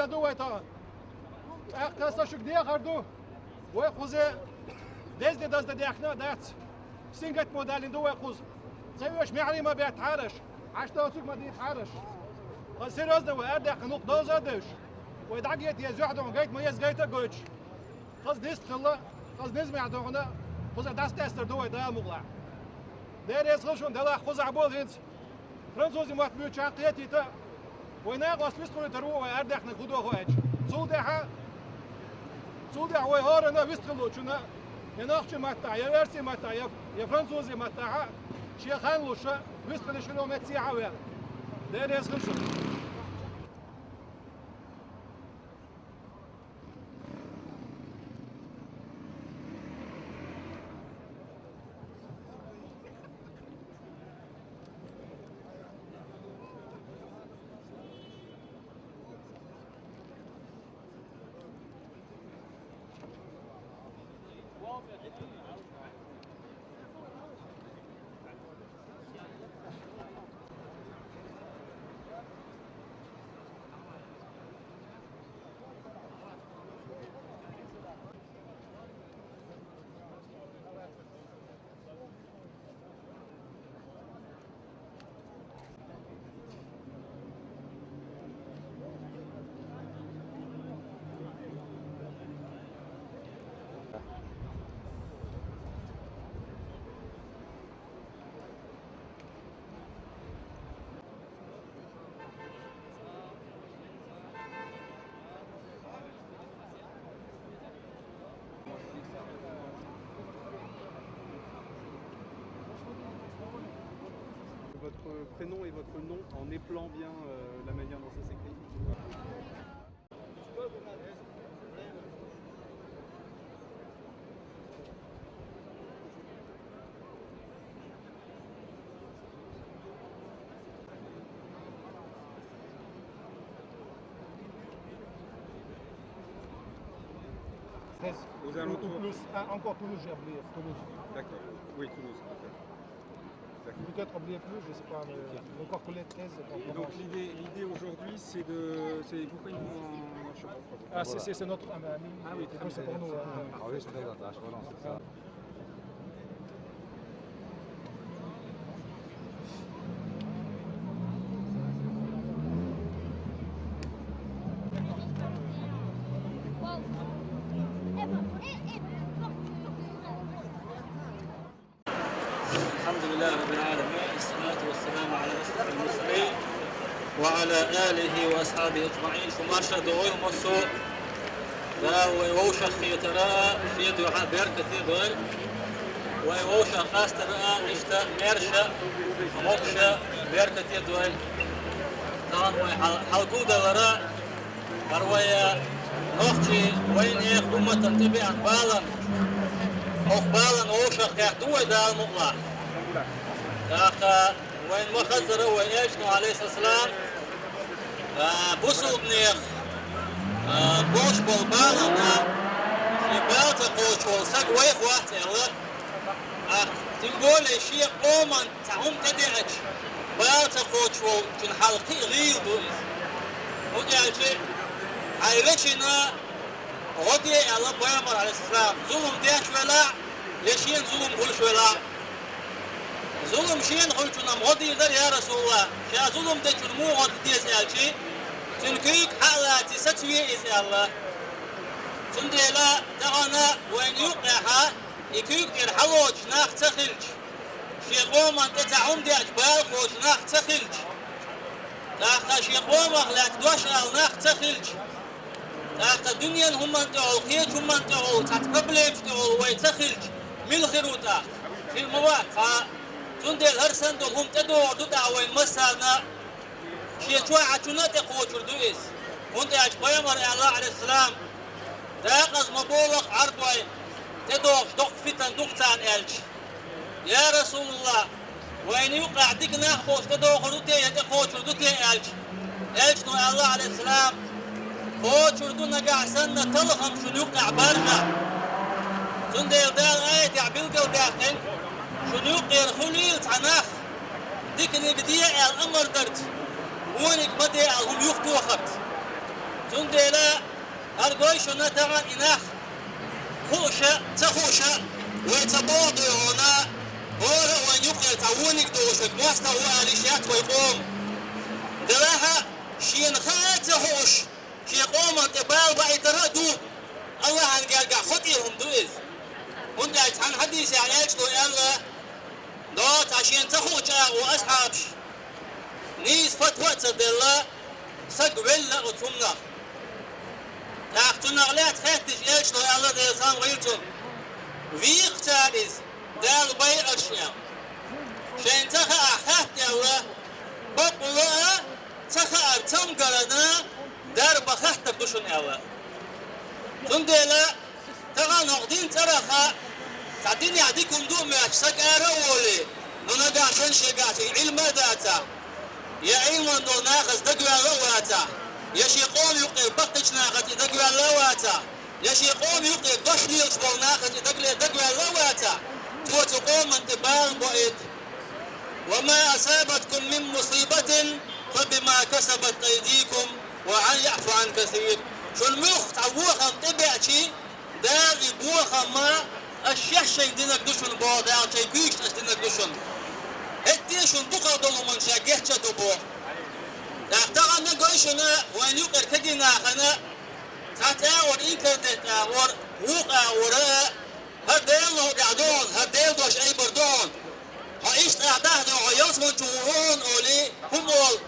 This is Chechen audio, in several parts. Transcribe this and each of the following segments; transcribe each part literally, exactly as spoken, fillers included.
Ду вай тахана. ТӀаккха аса шуьга дехар ду. Вай кхуза дезде дазда даьхна а дац. Сингаттамо далийна ду вай кхуза. Ца веш маьхьарий ма беттахьара аша. Ӏаш доцург ма дийцахьара аша. Хаза серьёзно вай арадаьккхина гӀуллакх довза а девш. Вай дӀагайта еза юьхь духьа гайта ма еза гайта а гойтуш. Хаза низ хилла, хаза низамехь духьа, кхуза дӀасакъастар ду вай Дала мукъалахь. Дела реза хила шуна, делахь кхузахь болу хӀинца. Французийн мотт буьйцучохь кхетийта, вай накъост вистхуьлуьйтур ву вай арадаьккхинарг хӀун доху аьлча. Цул тӀаьхьа, цул тӀаьхьа вай хӀоранна вистхуьлучунна, я нохчийн маттахь, я оьрсийн маттахь, я, я французийн маттахь, шен хан луш, вистхуьлуш хир ю меттигехь а ваьлла. Дела реза хила шуна. Votre prénom et votre nom en épelant bien, euh, la manière dont ça s'écrit. Treize. Aux alentours. Ou plus. Ah, encore Toulouse, j'ai oublié. Toulouse. D'accord. Oui, Toulouse. Ok. D'accord. Peut-être oublié plus, je sais pas, mais encore collé treize. Et donc l'idée, l'idée aujourd'hui, c'est de, c'est pourquoi ils vont en, en Chine ? Ah, c'est, c'est, c'est notre ami. Ah oui, très bien. C'est pour nous, hein. Ah oui, c'est très intéressant, voilà, c'est ça. الحمد لله رب العالمين، الصلاة والسلام على أشرف المرسلين، وعلى آله وأصحابه أجمعين. Шу марша догӀийла массо а, Дала вай вовшах хетара, шен дуьхьа беркате дойла. Вай вовшах къастара, иштта мерша, могуша беркате дойла. Тахана вай хьал-, хьалгулдалара, хӀара вай нохчий, вайнехан умматан тӀебеана балам, хӀокху балан вовшах кхетта ду вай Дала мукъалахь. ТӀаккха вайна ма-хаззара вай элчано, Ӏалайхиссалам, а, бусулбанех, а, болуш болу балам, а, шен бала ца кхочуш волу саг вайх вац аьлла. Ах, тем более шен къоман цхьа хӀума тӀедеача, бала ца кхочуш волчун хьал кхин а гӀийла ду иза. ХӀунда аьлча хьайн вешина гӀо де аьлла пайхамар, Ӏалайхиссалам, зулам деш велахь а, я шена зулам хуьлуш велахь а. Зулам шена хуьлучунна гӀо дийр дара, я Расулаллах, ша зулам дечунна муха гӀо дан деза аьлча, цуьнан куьйга хьа а лаций, сацаве иза аьлла. Цундела тахана вайна юккъехь и куьйга тӀера хьалоцуш нах ца хилча, шен къоман тӀе цхьа хӀума деача бала кхочу нах ца хилча, тӀаккха шен къомах лаьцна дош ала нах ца хилча, тӀаккха дуьненан хӀуманна тӀехула, кхечу хӀуманна тӀехула, цхьацца проблемаш тӀехула вай ца хилча, мила хир ву тӀаккха? Хир ма вац цхьа а. Цундела хӀара санна долу хӀума тӀедогӀур ду тӀаккха вайн массарна а. Шен чохь а чунна а тӀекхочур ду иза. ХӀунда аьлча пайхамара аьлла, Ӏалайхиссалам, декъаза ма боху Ӏарбой, тӀедогӀуш доккха фитна ду-кх царна аьлча. Я Расулаллах, вайна юккъехь дика нах болуш тӀедогӀур ду те я тӀекхочур ду те аьлча, элчано аьлла, Ӏалайхиссалам, кхочур ду нагахь санна талхам шуна юккъехь баржахь. Цундела Дала аятехь билгалдаьккхина, шуна юккъера хуьлийла цхьа нах, диканиг де аьлла амар дарца, вониг ма де аьлла хӀума юхатохарца. Цундела, хӀара гой шуна тахана и нах, хууша, ца хууша, вай ца богӀу дуй хьуна, хӀора а вайн юкъера цхьа вониг долуш верг мостагӀа ву ала йиш яц вай къоман. Делахь а, шена хаа а ца хууш, шен къоман тӀе бала баийтар а ду, Аллахьан гергахь хӀун тӀера хӀума ду иза. ХӀунда аьлча цхьана хьадисехь Элчано аьлла, доцахь шена ца хууш чӀагӀо асхьабаш, нийса фатва а ца делла, саг велла оцу хӀуманах. ТӀаккха цунах лаьцна хаьттича Элчано аьлла, Делан салам хуьлда цунна: «Вийкха цара иза, Дала байъарш», — аьлла. Шайна ца хаахь хатта аьлла, бакъволу а ца хаар цамгарна дарба хаттар ду шуна аьлла. Цундела тахана хӀокху динан цӀарах цхьа динехь дика хӀума ду а моьттуш, саг ара а волий, ну нагахь санна шегахь шен Ӏилма а дацахь, я Ӏилман долу нахаца дагаваьлла а вацахь, я шен къоман юккъера баккхийчу нахаца и дагаваьлла а вацахь, я шен къоман юккъера дош лелаш болу нахаца и дагале дагаваьлла а вацахь, цо цу къоман тӀе бала боуьйту. «وما أصابتكم من مصيبة فبما كسبت أيديكم ويعفو عن كثير». Шуна муьлхха цхьа вон хӀума тӀебеачи, Дала и вон хӀума аша шаьш шайна динарг ду шуна боху, Дала шайн куьйгашца аша динарг ду шуна. ХӀетте а шуна дукхах долу хӀуманна ша гечдо боху. ТӀаккха тахана гой шуна вайн юкъара кегий нахана цхьа цӀа а вара, инкардеш цӀа а вара, вукху а вара, хӀара Делан новкъа тӀехь ду хьуна, хӀара Делан дош айбар ду хьуна. Хьо иштта ахь дахь ду, хьо ялсамани чу ву хьуна олий, хӀума олу.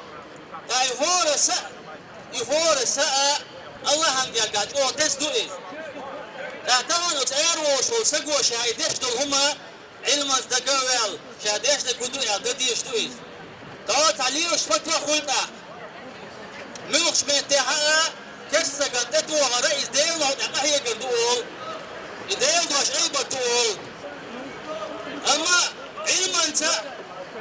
Ткъа и хӀора са а, и хӀора са а Аллахьан гергахь чӀогӀа тесна ду иза. Ткъа тахана оцу ара волуш волу саго ша и деш долу хӀума Ӏилманца дага а ваьлла, ша дешнарг хӀун ду аьлла, дан дезаш ду иза. Тахана цхьа лелаш фатва хуьлу тӀаккха. Муьлххачу меттехь а керста стагана тӀетохар а иза Делан новкъа тӀехь къахьегар ду олу, и Делан дош айбар ду олу. Амма Ӏилманца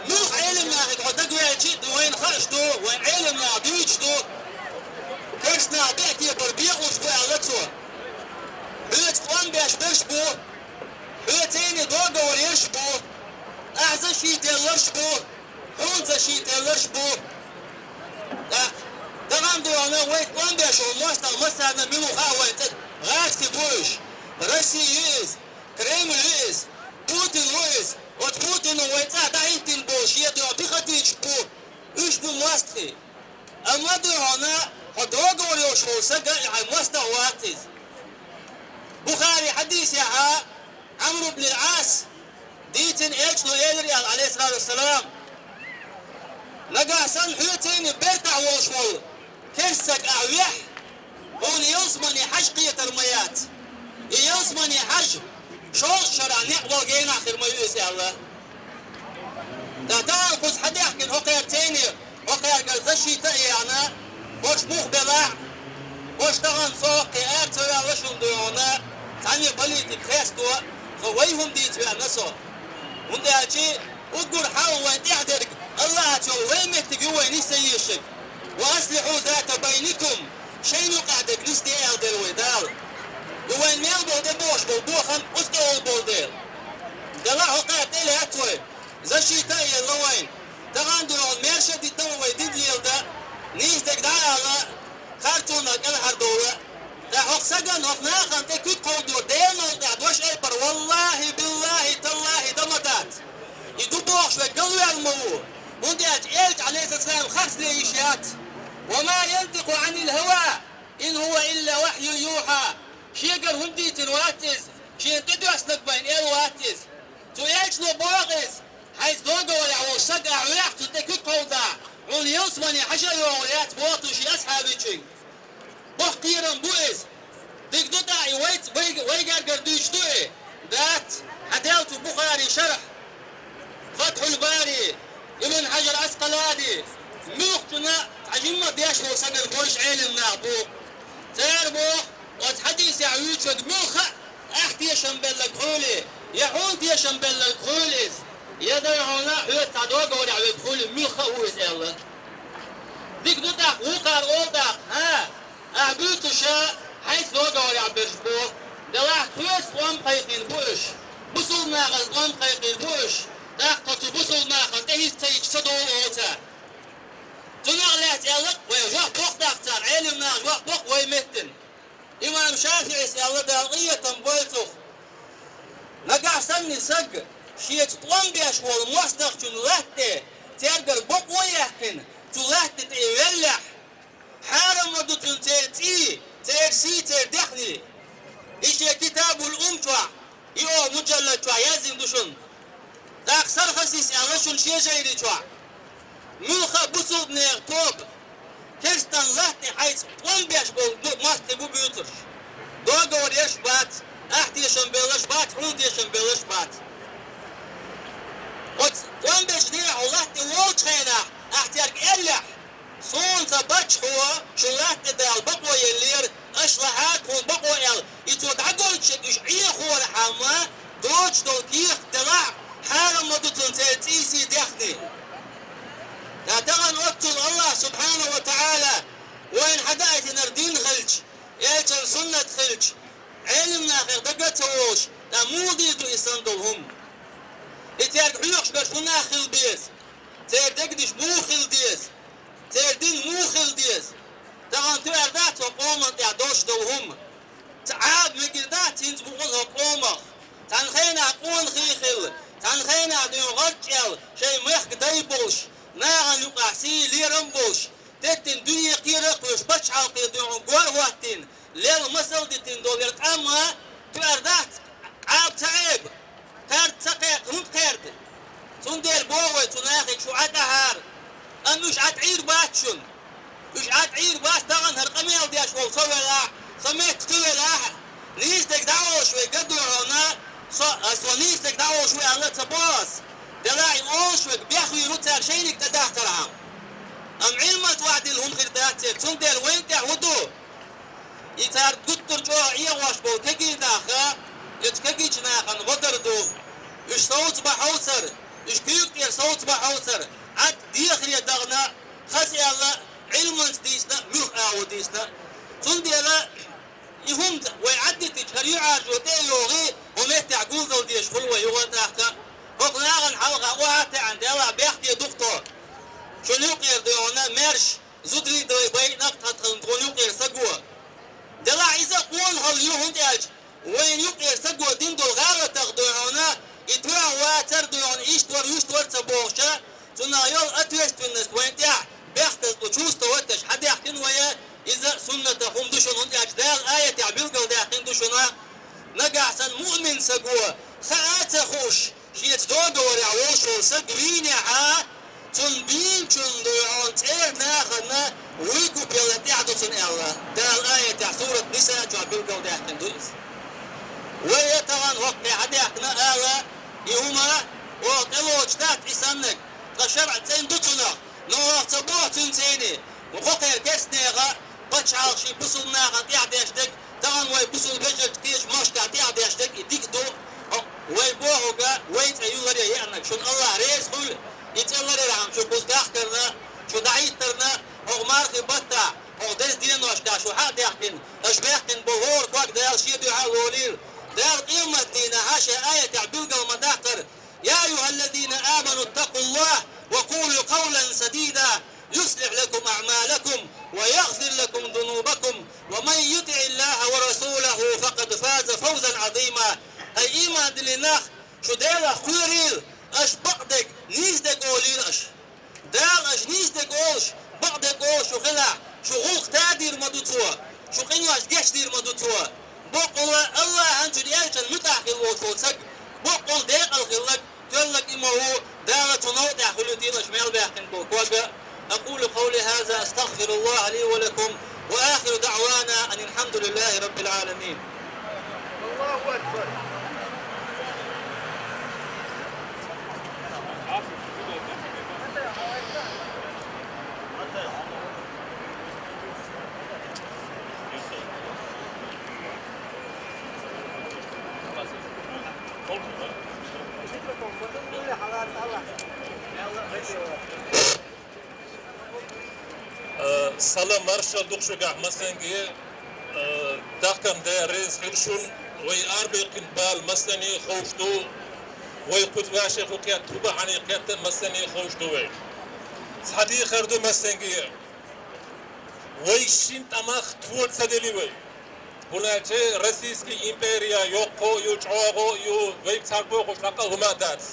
муьлхха Ӏелам нахе хьо дагаваьлчи а, вайна хууш ду, вайн Ӏелам наха дуьйцуш ду, керста нах бехкебар бекъалуш бу аьлла цо. Хьоьца тӀом беш берш бу, хьоьца договор еш бу, ахь защита елларш бу, хьуна защита елларш бу. ТӀаккха тахана дуьхьал вайца тӀом беш волу мостагӀа массарна мила ву хаьа вайн цӀа, гӀазкхи бу уьш. Россия ю иза, Кремль ю иза, Путин ву иза. Оцу Путино вайн цӀахь дӀахӀиттина болу шен дуьхьа пехотинцаш бу, уьш бу мостагӀий. Амма дуьхьал хьо договор йолуш волу сага и хьайн мостагӀа вац иза. Бухари хьадисехь Ӏамр ибн ал-Ӏас дийцина, Элчано элира аьлла, Ӏалайхиссалату вассалам: «Нагахь санна хьоьца бертахь волуш волу керста стаг ахь вехь, хьуна ялсамане хьажа кхетар ма яц. И ялсамане хьажа шолгӀачу шарахь некъ вала генахь хир ма ю иза», — аьлла. Ткъа тахана кхуза хьадаьхкина хӀокхаьрца, хӀокхаьргара защита а яьхна, хӀорш муха белахь а, хӀорш тахана со кхин ара ца ваьлла шуна дуй хьуна, цхьанне политик хесто, со вай хӀума дийца веана со. ХӀунда аьлча уггар хьалха вайн тӀехь дерг Аллахьаца йолу вайн меттиг ю вайн нисъян езарг. «Ва аслихьу зата байникум», шайна юкъахь дерг нисде аьлла дела вай Дала. Ду вайн мел болу тӀебогӀуш болу бохам оцу тӀе олу болу дела. Делахь хӀокхара тӀе лаьцна вай, защита а елла вайн. Тахана дуьхьал мерша а дита вай дин леладан, нийса дерг дӀа а ала, харцонах кӀелхьардовла. Ткъа хӀокху сагана, хӀокху нахана тӀе куьг кховдор Делан новкъа тӀехь дош айбар, валлахӀи, биллахӀи, таллахӀи, дан ма дац. И ду бохуш верг галваьлла ма ву. ХӀунда аьлча Элча, Ӏалайхиссалам, харцле йиш яц. «Ва ма янтикъу Ӏанил хӀава, ин хӀува илла вахьюн юхьа». Шегара хӀума дийцина вац иза, шена тӀедоьссинарг бен эр вац иза. Цу Элчано боху иза: «Хьайца договорехь волу саг ахь вехь, цунна тӀе куьг кховдахь, хьуна ялсамане хьажа а йогӀур яц», — боху цо шен асхьабичуьнга. Боккха кхерам бу иза. Дика ду тӀаккха и вайца, вай, вай гергара дуьйцуш ду и? Дац. Хьан делла цу Бухари шархь, Фатхьул Бари, Ибн Хьажар Аскъалани, муьлххачунна цхьа жимма деш волу сагана хойуш Ӏелам нах бу. Цара боху, оцу хьадисехь вуьйцург муьлхха а ахь тешам белларг хуьлий, я хьуна тешам белларг хуьлий иза, я дай хьуна хьоьца цхьа договорехь верг хуьлий, муьлхха а ву иза аьлла. Дика ду тӀаккха, вукхара олу тӀаккха: «ХӀа, ахь буьйцуш хьайца договорехь берш бу, делахь тхоьца тӀом кхайкхийна бу уьш, бусулба нахаца тӀом кхайкхийна бу уьш, тӀаккха тхо цу бусулба нахана тӀе хӀинца ца йича ца довла», — олу цара. Цунах лаьцна аьлла-кх вай, жоп боккху тӀаккха цара, Ӏелам наха жоп боккху Саг шеца тӀом беш волу мостагӀчун латта тӀе цаьргара бакъо а яьккхина, цу латта тӀе веллехь, хьарам ма ду цунна церан цӀий, церан сий, церан даьхни. И шен Китабул Ум чохь, и оха муджаллад чохь яздина ду шуна. ТӀаккха Сархасис аьлла шуна шен жайни чохь. Муьлхха а бусулбанех тоба керстанан латта тӀе хьайца тӀом беш болу бу-, мостагӀий бу буьйцурш. Договор еш бац, ахь тешам беллаш бац, хьуна тешам беллаш бац. Оцу тӀом бечу нехан латта тӀе волчу хенахь, ахь цаьрга эллехь: «Суна сан паччахьо шун латта тӀе Дала бакъо еллера, аша лахьа тхуна бакъо», — аьлла, и цо дӀагойтуш ерг уьш Ӏехорхьама, доцуш долу кехат делахь, хьарам ма ду цунна церан цӀий, сий, даьхни. Ткъа тахана оццул АллахӀ субхьанаху ва тагӀала вайна хьадаийтинарг дин хилча, элчан суннат хилча, Ӏелам нахах дага а ца волуш, ткъа муха дийр ду и санна долу хӀума? И цаьрга хьоьхуш берш хӀун нах хила беза? Церан дегнаш муха хила деза? Церан дин муха хила деза? Тахана тоьар дац хӀокху къоман тӀехь долуш долу хӀума? Ца Ӏаба мегар дац хӀинца букъана хӀокху къомах? Цхьана хенахь къонахий хилла, цхьана хенахь дуьйна гӀарчӀ аьлла, шайн мехкан дай болуш, нахана юкъахь сий, лерам а болуш, теттина дуьне кхера а кхоьруш, пачхьалкхе дуьйна гор а хӀоттийна, лелла масал а дитина долу и къам а тоьар дац, Ӏаба ца Ӏеба? Кхаьрда ца кхаьрда, хӀунда кхаьрда? Цундела боху вай цу нахе: шу Ӏа тӀаьхьара, амма уьш Ӏа тӀе Ӏийр бац шуна. Уьш Ӏа тӀе Ӏийр бац, тахана хӀара къамел деш волу со велахь, сан метта кхин велахь а, нийса дерг дӀаволуш верг ган ду хьуна, со, а, со нийса дерг дӀаволуш ву аьлла а ца боху ас. Делахь и олуш верг бехвийр ву цара шайниг тӀедахкархьама. Амма Ӏилманца ваьдина хӀума хир дац церан, цундела вайна тӀехь хӀун ду? И цара гуттар а чӀогӀа эгӀош болу кегий нах а, оцу кегийчу нахана гӀо дар ду. Уьш совца бан хьовсар, уьш куьйга тӀера совца бан хьовсар, Ӏад дехаре дахана, хаза аьлла, Ӏилманца дийцина, муьлхха агӀо дийцина. Цундела и хӀума вай Ӏаддитича, хӀара юьхьӀаьржо тӀе а йогӀий, хӀокху меттехь гулдала дезаш хуьлу вай юха а тӀаккха. ХӀокху нахана хьалха охьа а таьӀна, делахь бехке ду-кх тхо. Шуна юкъера дуьйна маьрша зударий а, байинарш а тхан тхуна юкъера саго. Делахь иза а къонахалла ю, хӀунда аьлча вайна юкъера саго дина долу гӀалатах дуьйна, и тоьхна вацар дуьйна, иштта вара, вуьшта вара ца бохуша, цунах йолу ответственность вайна тӀехь бехказло чувствовать деш хьадаьхкина вай, иза суннатах хӀума ду шуна, хӀунда аьлча Дала аятехь билгалдаьккхина ду шуна, нагахь санна муъмин саго хаа а ца хууш, шеца договорехь волуш волу саг вийнехьа, цунна бийначунна дуй хьуна цӀера нахана вуй гупелла тӀехь ду цунна аьлла. Дала аятехь, сурат Ниса чохь билгалдаьккхина ду иза. Вай а тахана хӀокхе хьадаьккхина ала, и хӀума оха тӀелоцуш дац и саннаг, ткъа шарӀа цӀена ду цунах, но оха ца боху цуьнан цӀене, хӀокхеран кестнеха пачхьалкхаш бусулба нахана тӀехь деш дерг, тахана вай бусулба вежаршка кхечу махкахь тӀехь деш дерг и дика ду, хӀокху вай бохург а, вай цӀе ю ларъян еанарг. Шуна АллахӀ реза хуьлда, и цӀе ларъярхьама шу кхуза дахкарна, шу дӀахӀиттарна, хӀокху мархин баттахь, хӀокху деза деношкахь шу хьа а даьккхина, аша баьккхина болу хӀора ког Дала шен дуьхьа а лолийла. Дала къематдийнахь шен аятехь билгал ма даккхара: يا أيها الذين آمنوا اتقوا الله وقولوا قولا سديدا يصلح لكم أعمالكم ويغفر لكم ذنوبكم ومن يطع الله ورسوله فقد فاز فوزا عظيما. ХӀай, ийман диллина нах, шу Делах кхоьрийла, аша бакъдерг, нийса дерг олийла аша. Дала аша нийса дерг олуш, бакъдерг олуш шу хилахь, шу гӀуллакх тадийр ма ду Цо, шу къинош гечдийр ма ду Цо. Боккъала АллахӀан, Цуьнан элчанан муьтӀахь хилла волуш волу саг боккъала декъала хилларг, тоьлларг и ма ву, Дала цу новкъа тӀехь хуьлуьйтийла аша мел баьккхина болу ког а. أقول قولي هذا أستغفر الله لي ولكم وآخر دعوانا أن الحمد لله رب العالمين. Э, салам маршалла ду шуьгахь массанхьа. Э, дахкам Дела реза хила шуна. Вай арабевлла бала массане а ховш ду. Вай кхуза ваьшех хӀу кхетта, хӀу бахьане кхетта а массане а ховш ду вай. Цхьа дехар ду массанхьа. Вай шина тӀамах тоба ца делли вай. ХӀунда аьлча российский империя йоккха а ю, чӀоагӀа а ю, вайга цхьа бохуш цхьаккха хӀума дац.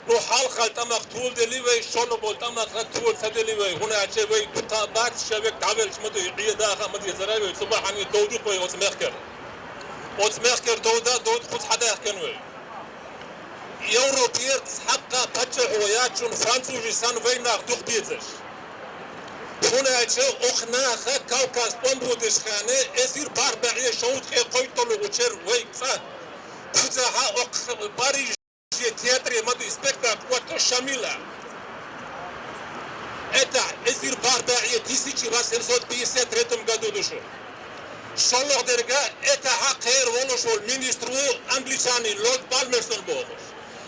Ну, хьалхара тӀамах толаделли вай, шолгӀа болу тӀамах тола ца делли вай. ХӀунда аьлча вай дукха а бац, шавек дӀавелча ма ду, и Ӏе даха а ма дезара вай, цу бахьана вай довдух вай оцу мехкара. Оцу мехкара довда а довду, кхуза хьадаьхкина вай. Европера цхьаккха паччахьо яц шуна, францужий санна, вай нах дукха дезаш. ХӀунда аьлча оха наха Кавказ тӀом бодеш хана эзар бархӀ бӀе шовзткъе кхойтталгӀачу шера вай цӀа. Кхузахьа оха Париже театре ма ду и спектакль, вот то Шамила. Это эзар бархӀ бӀе, тысяча восемьсот пятьдесят третьем году ду шу. ШолгӀа дерг, это хьакхера волуш волу министр ву англичанин Лорд Палмерстон бохуш.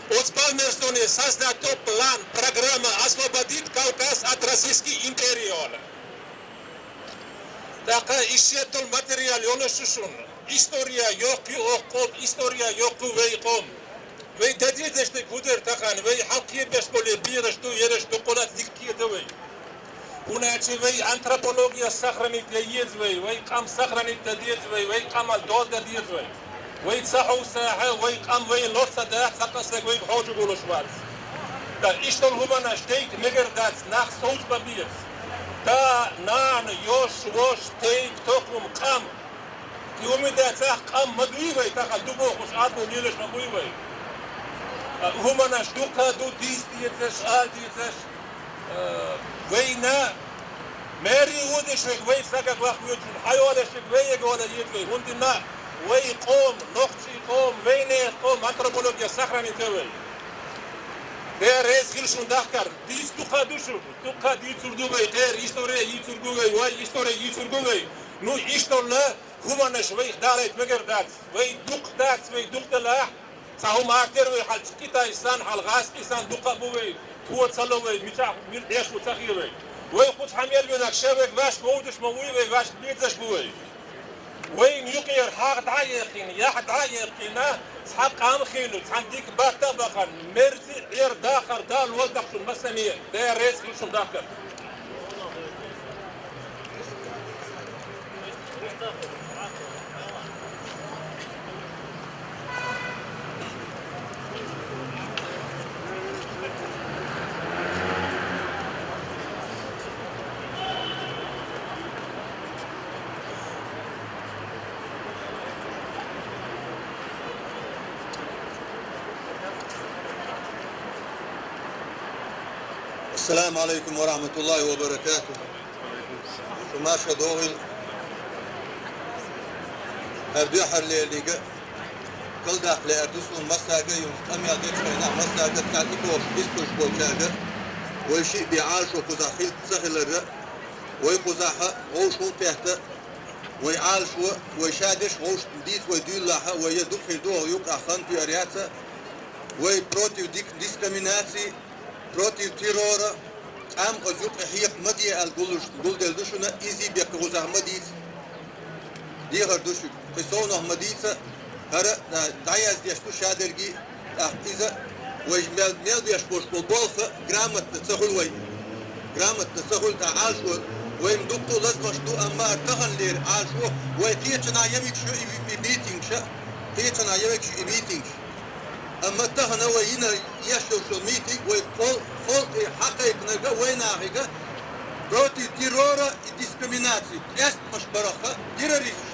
Оцу Палмерстоне создать до план, программа освободить Кавказ от Российской империи олу. ТӀаккха и шеттал материал йолуш шу шуна. История йоккху оха къом, история йоккху вай къом. Вай дан дезаш дерг хӀун дара тахана, вай хьалкхебеш болу бераш ду, ераш ду, къолац дика кхета вай. ХӀунда аьлча вай антропология сохранить ян еза вай, вай къам сохранить дан деза вай, вай къаман дола дан деза вай. Вай ца хьовсахьа, вай къам вай лор ца дахь, цхьаккха стаг вайга хьожа гулуш вац. Ткъа иштта хӀуманаш дайта мегар дац, нах совца бан беза. Да, нана, йош, вош, тайпа, тохум, къам. И хӀума дацахь, къам ма дуй вай, тахана ду бохуш, Ӏадбо лелаш ма буй вай. ХӀуманаш дукха ду, дийца дезаш, ала дезаш. Э, вайна маьре водаш верг вай сагага ваха воьдуш ву, хьайолаш верг вай яга вала еза вай. ХӀунда аьлча вай къом, нохчий къом, вайнехан къом, антропология сохранить ян вай. Дера реза хила шун дахкар, дийца дукха ду шу, дукха дийцур ду вай, кхера история йийцур ду вай, вай история йийцур ду вай. Ну, иштта хӀуманаш вайх далайта мегар дац. Вай дукха дац, вай дукха далахь. Цхьа хӀума артера вай хьалчу Китайсан, хьал гӀазкхисан дукха а бу вай, тхо ца ло вай, мичахь мила Ӏеш ву ца хета вай. Вай кху цхьа мел винарг шавег ваьшка вовдуш ма вуй вай, ваьшка безаш бу вай. Вайна юкъера хьагӀ дӀа а яьккхина, яхь дӀа а яьккхина, цхьа къам хилла, цхьана дика барт а бахана, мерза а Ӏер дахар Дала воздакъ шун массане, Дела реза хила шун дахкар. السلام عليكم ورحمة الله وبركاته. Шу марша догӀийла. ХӀара дуьххьарлерниг а калдаккха лаьара ду суна массаьрга а, юха къамел дечу хенахь массаьрга а, тӀаккха и бохуш, бистхуьлуш болчаьрга а. Вай шиъ бен Ӏалашо кхузахь хила ца хиларра, вай кхузахь а вовшах хӀума кхетта, вай Ӏалашо, вай ша деш вовшах дийца вай дуьйлалахь а, вай я дукха хир ду, юкъахь хан тоьар яц а, вай против дик-, дискриминации, против террора, къам оцу юкъа хьекха ма де аьлла гуллуш, гулделла ду шуна, изий беккха кхузахь ма дийца. Дехар ду шуьга, кхин совнах ма дийца, хӀара а дӀаяздеш ду шадерриг а, тӀаккха иза вай мел, мел беш болуш болу болх а грамотно ца хуьлу вай. Грамотно ца хуьлу, тӀаккха Ӏалашо, вайн дуккха а лазамаш ду, амма таханлера Ӏалашо, вай кхечанхьа ян мегаш ю и, и митингаш а, кхечанхьа ян мегаш ю и митингаш. Амма тахана вай йина еш йолуш йолу митинг вай хол-, халкъе хьакхайкхинарг а, вайнахиг а против террора и дискриминации, къестамаш барах а, террористаш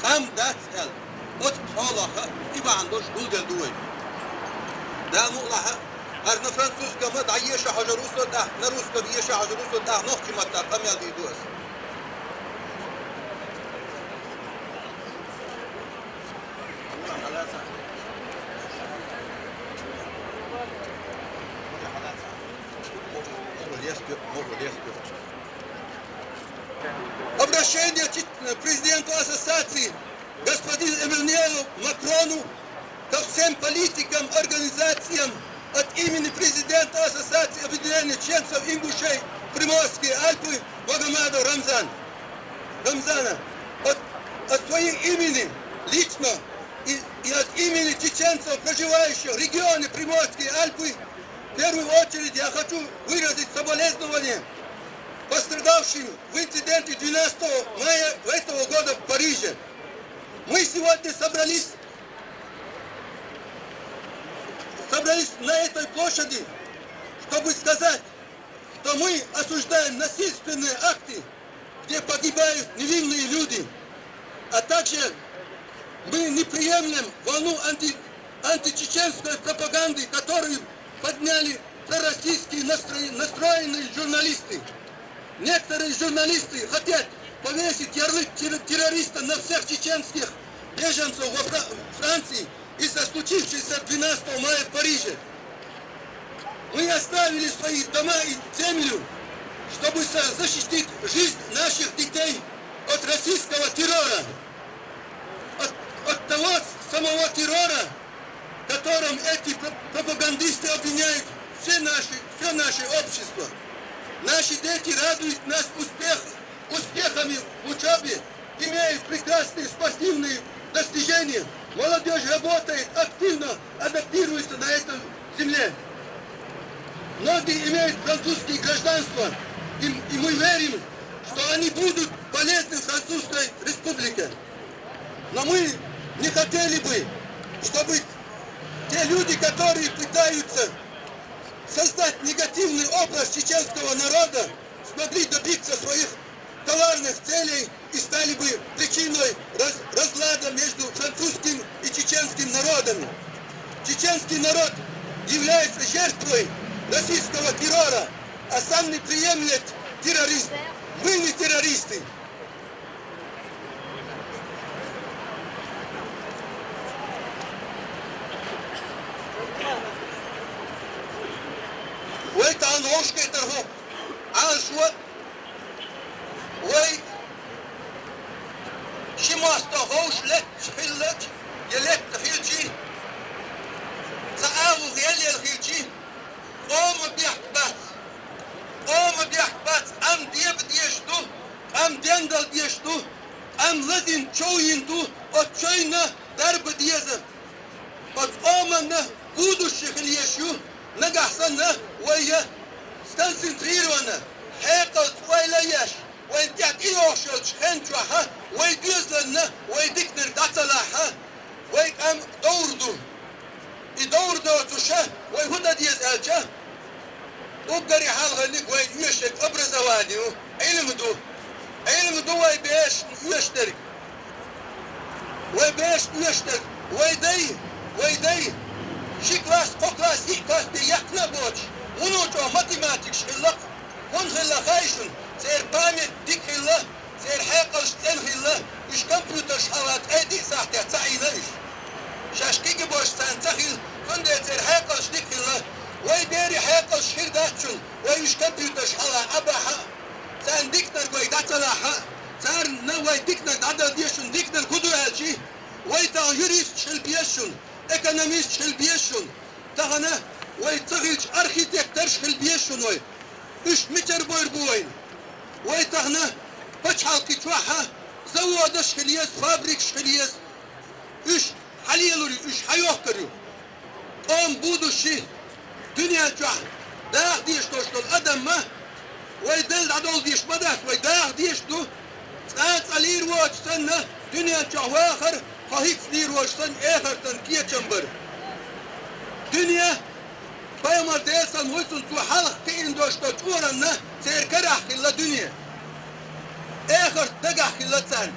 къам дац аьлла, оцу хьолах а и бахьана долуш гулделла ду вай. Дала мукъалахь а, хӀара на французском а дӀаеша хьожур ву со тӀаккха, на русском еша хьожур ву со тӀаккха, нохчийн маттахь къамел дийр ду аса. Обращение к президенту ассоциации, господину Эммануэлу Макрону, ко всем политикам, организациям от имени президента Ассоциации объединения чеченцев, ингушей Приморские Альпы Магомаду Рамзан-, Рамзана, от, от своего имени лично и, и от имени чеченцев, проживающих в регионе Приморские Альпы, в первую очередь я хочу выразить соболезнования пострадавшим в инциденте двенадцатого мая этого года в Париже. Мы сегодня собрались, собрались на этой площади, чтобы сказать, что мы осуждаем насильственные акты, где погибают невинные люди, а также мы не приемлем волну анти-, античеченской пропаганды, которую подняли пророссийские настро-, настроенные журналисты. Некоторые журналисты хотят повесить ярлык терр-, террориста на всех чеченских беженцев во Фра-, Франции из-за случившегося двенадцатого мая в Париже. Мы оставили свои дома и землю, чтобы со-, защитить жизнь наших детей от российского террора, от, от того самого террора, которым эти про-, пропагандисты обвиняют все наши, все наше общество. Наши дети радуют нас успех-, успехами в учебе, имеют прекрасные спортивные достижения. Молодежь работает активно, адаптируется на этом земле. Многие имеют французские гражданства, и, и мы верим, что они будут полезны Французской Республике. Но мы не хотели бы, чтобы те люди, которые пытаются создать негативный образ чеченского народа, смогли добиться своих коварных целей и стали бы причиной раз-, разлада между французским и чеченским народами. Чеченский народ является жертвой российского террора, а сам не приемлет терроризм. Мы не террористы. Вай тахан вовшахкхетар хӀу, Ӏа шо, вай ши мостагӀа ховш летта хилча, е летта хилча, цхьа агӀо елла хилча, къома бехк бац. Къома бехк бац, къам деба дезаш ду, къам дендала дезаш ду, къам лазийна чов йина ду, оцу човна дарба деза. Оцу къоманна будущее хила езаш ю, нагахь санна вай я сконцентрированно, хьекъалца ойла а еш, вайна тӀехь тӀейогӀуш йолчу хен чохь а вай доьзална, вай диканиг дӀа ца лахь а, вай къам довр ду. И довр доцуш а вай хӀун дан деза аьлча, уггаре хьалхарниг вайна оьшург образование ю, Ӏилма ду. Ӏилма ду вай берашна оьшург. Вай берашна оьшург. Вай дай, вай дай ши класс, кхо класс, йиъ класс бен яьккхина а боцуш, вуно чӀогӀа математикаш хилла-кх. ХӀунда хилла хаьий шуна? Церан память дика хилла, церан хьекъалш цӀена хилла, уьш компьютерш хьалха ткъе диъ сахьтехь ца Ӏийна уьш. Шаьш кхин а бохуш царна ца хилла, цундела церан хьекъалш дика хилла. Вай берийн хьекъалш хир дац шуна, вай уьш компьютерш хьалха Ӏа бахьа а, царна диканиг вайга дӀа ца лахь а, царна вай диканиг дӀадала деза шуна, диканиг хӀун ду аьлча, вай тахана юристаш хила беза шуна, экономисташ хила беза шуна. Тахана вай ца хилча, архитекторш хила беза шуна вай. Уьш мичара бовр бу вайна? Вай тахана пачхьалкхе чохь а заводаш хила еза, фабрикаш хила еза. Уьш хьан лелор ю, уьш хьан йохкур ю? Къоман будущее, дуьнен чохь даха дезаш долуш долу адам ма, вай Далла дӀадовла дезаш ма дац, вай даха дезаш ду. Цкъа а цкъа лийр воцуш санна, дуьнен чохь вахар, хьо хӀинцца лийр волуш санна, эхартан кечам бар. Дуьне, пайхамар Делан салам хуьлда цунна, цо хьалха кхиъна долуш долчу чкъуранна церан карахь хилла дуьне. Эхарт дагахь хилла царна.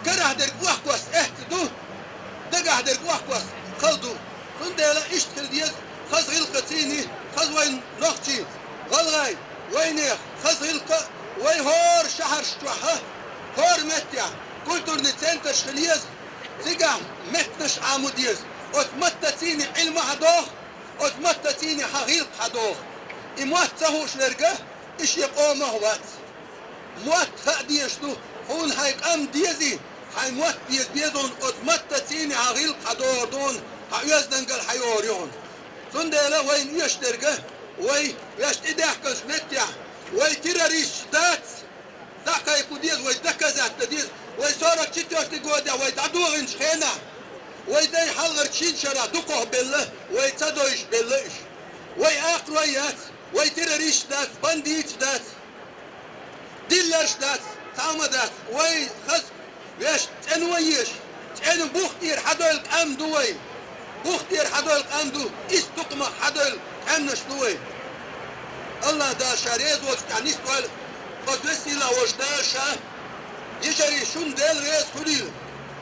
Карахь дерг охьакхосса аьтта ду, дагахь дерг охьакхосса хала ду. Цундела иштта хила деза хаза гӀиллакхаций, хаза вайн нохчий, гӀалгӀай, вайнех хаза гӀиллакх а, вай хӀора шахьарш чохь а, хӀора меттехь культурный центрш хила еза, цигахь меттанаш Ӏамо деза. Оцу маттаций Ӏилма хьадоху, оцу маттаций хьан гӀиллакх хьадоху. И мотт ца хууш верг, и шен къомах вац. Мотт хаа дезаш ду, хьуна хьайн къам дезий, хьайн мотт деза беза хьуна, оцу маттаций хьан гӀиллакх хьадохур ду хьуна, хьан оьздангалла хьайогӀур ю хьуна. Цундела вайна оьшуш дерг, вай ваьш тӀедехканчу меттехь, вай террористаш дац, дӀакхайкхо деза, вай доказать дан деза, вай сорок четвёртый годехь вай дӀадохийначу хенахь, вай дай хьалхарчу шина шарахь дукхахбелла, вай ца дойуш белла уьш. Вай акхарой яц, вай террористаш дац, бандиташ дац, дилларш дац, цхьа а ма дац, вай хаза ваьш цӀено а езаш, Ӏилма бух тӀера хьадойла къам ду вай. Бух тӀера хьадойла къам ду. Иштта тукхамах хьадойла къаьмнаш ду вай. АллахӀ Дала Ша реза волчу тӀехь нисдойла хаза весийлахь волчу Дала Ша. Йижарий, шуна Дела реза хуьлийла.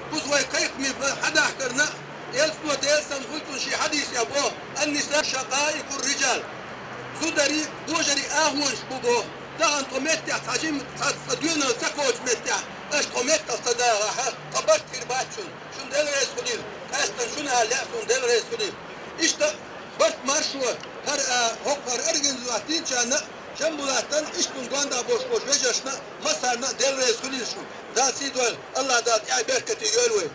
Кхуза вай кхайкхаме бан хьадахкарна, элчано, Делан салам хуьлда цунна, шен хьадисехь боху: «Ан-нисаъ шакъаикъур-риджал». Зударий божарийн агӀонаш бу боху. Тахана тхо меттехь цхьа жима, цхьа, цхьа доьналла ца кхочу меттехь, аша тхо меттах ца дахахь, тхан барт хир бац шуна. Шуна Дела реза хуьлийла. Къаьсттина шуна ала лаьа суна, Дела реза хуьлийла. Иштта барт маршо, хӀара, а, хӀокху хӀара организовать динчарна а, Жамбулатан а, иштта цунна гондах болуш болчу вежаршна а, массарна а Дела реза хуьлийла шуна. Дала сий дойла, АллахӀ Дала тӀаьхье беркате йойла вай.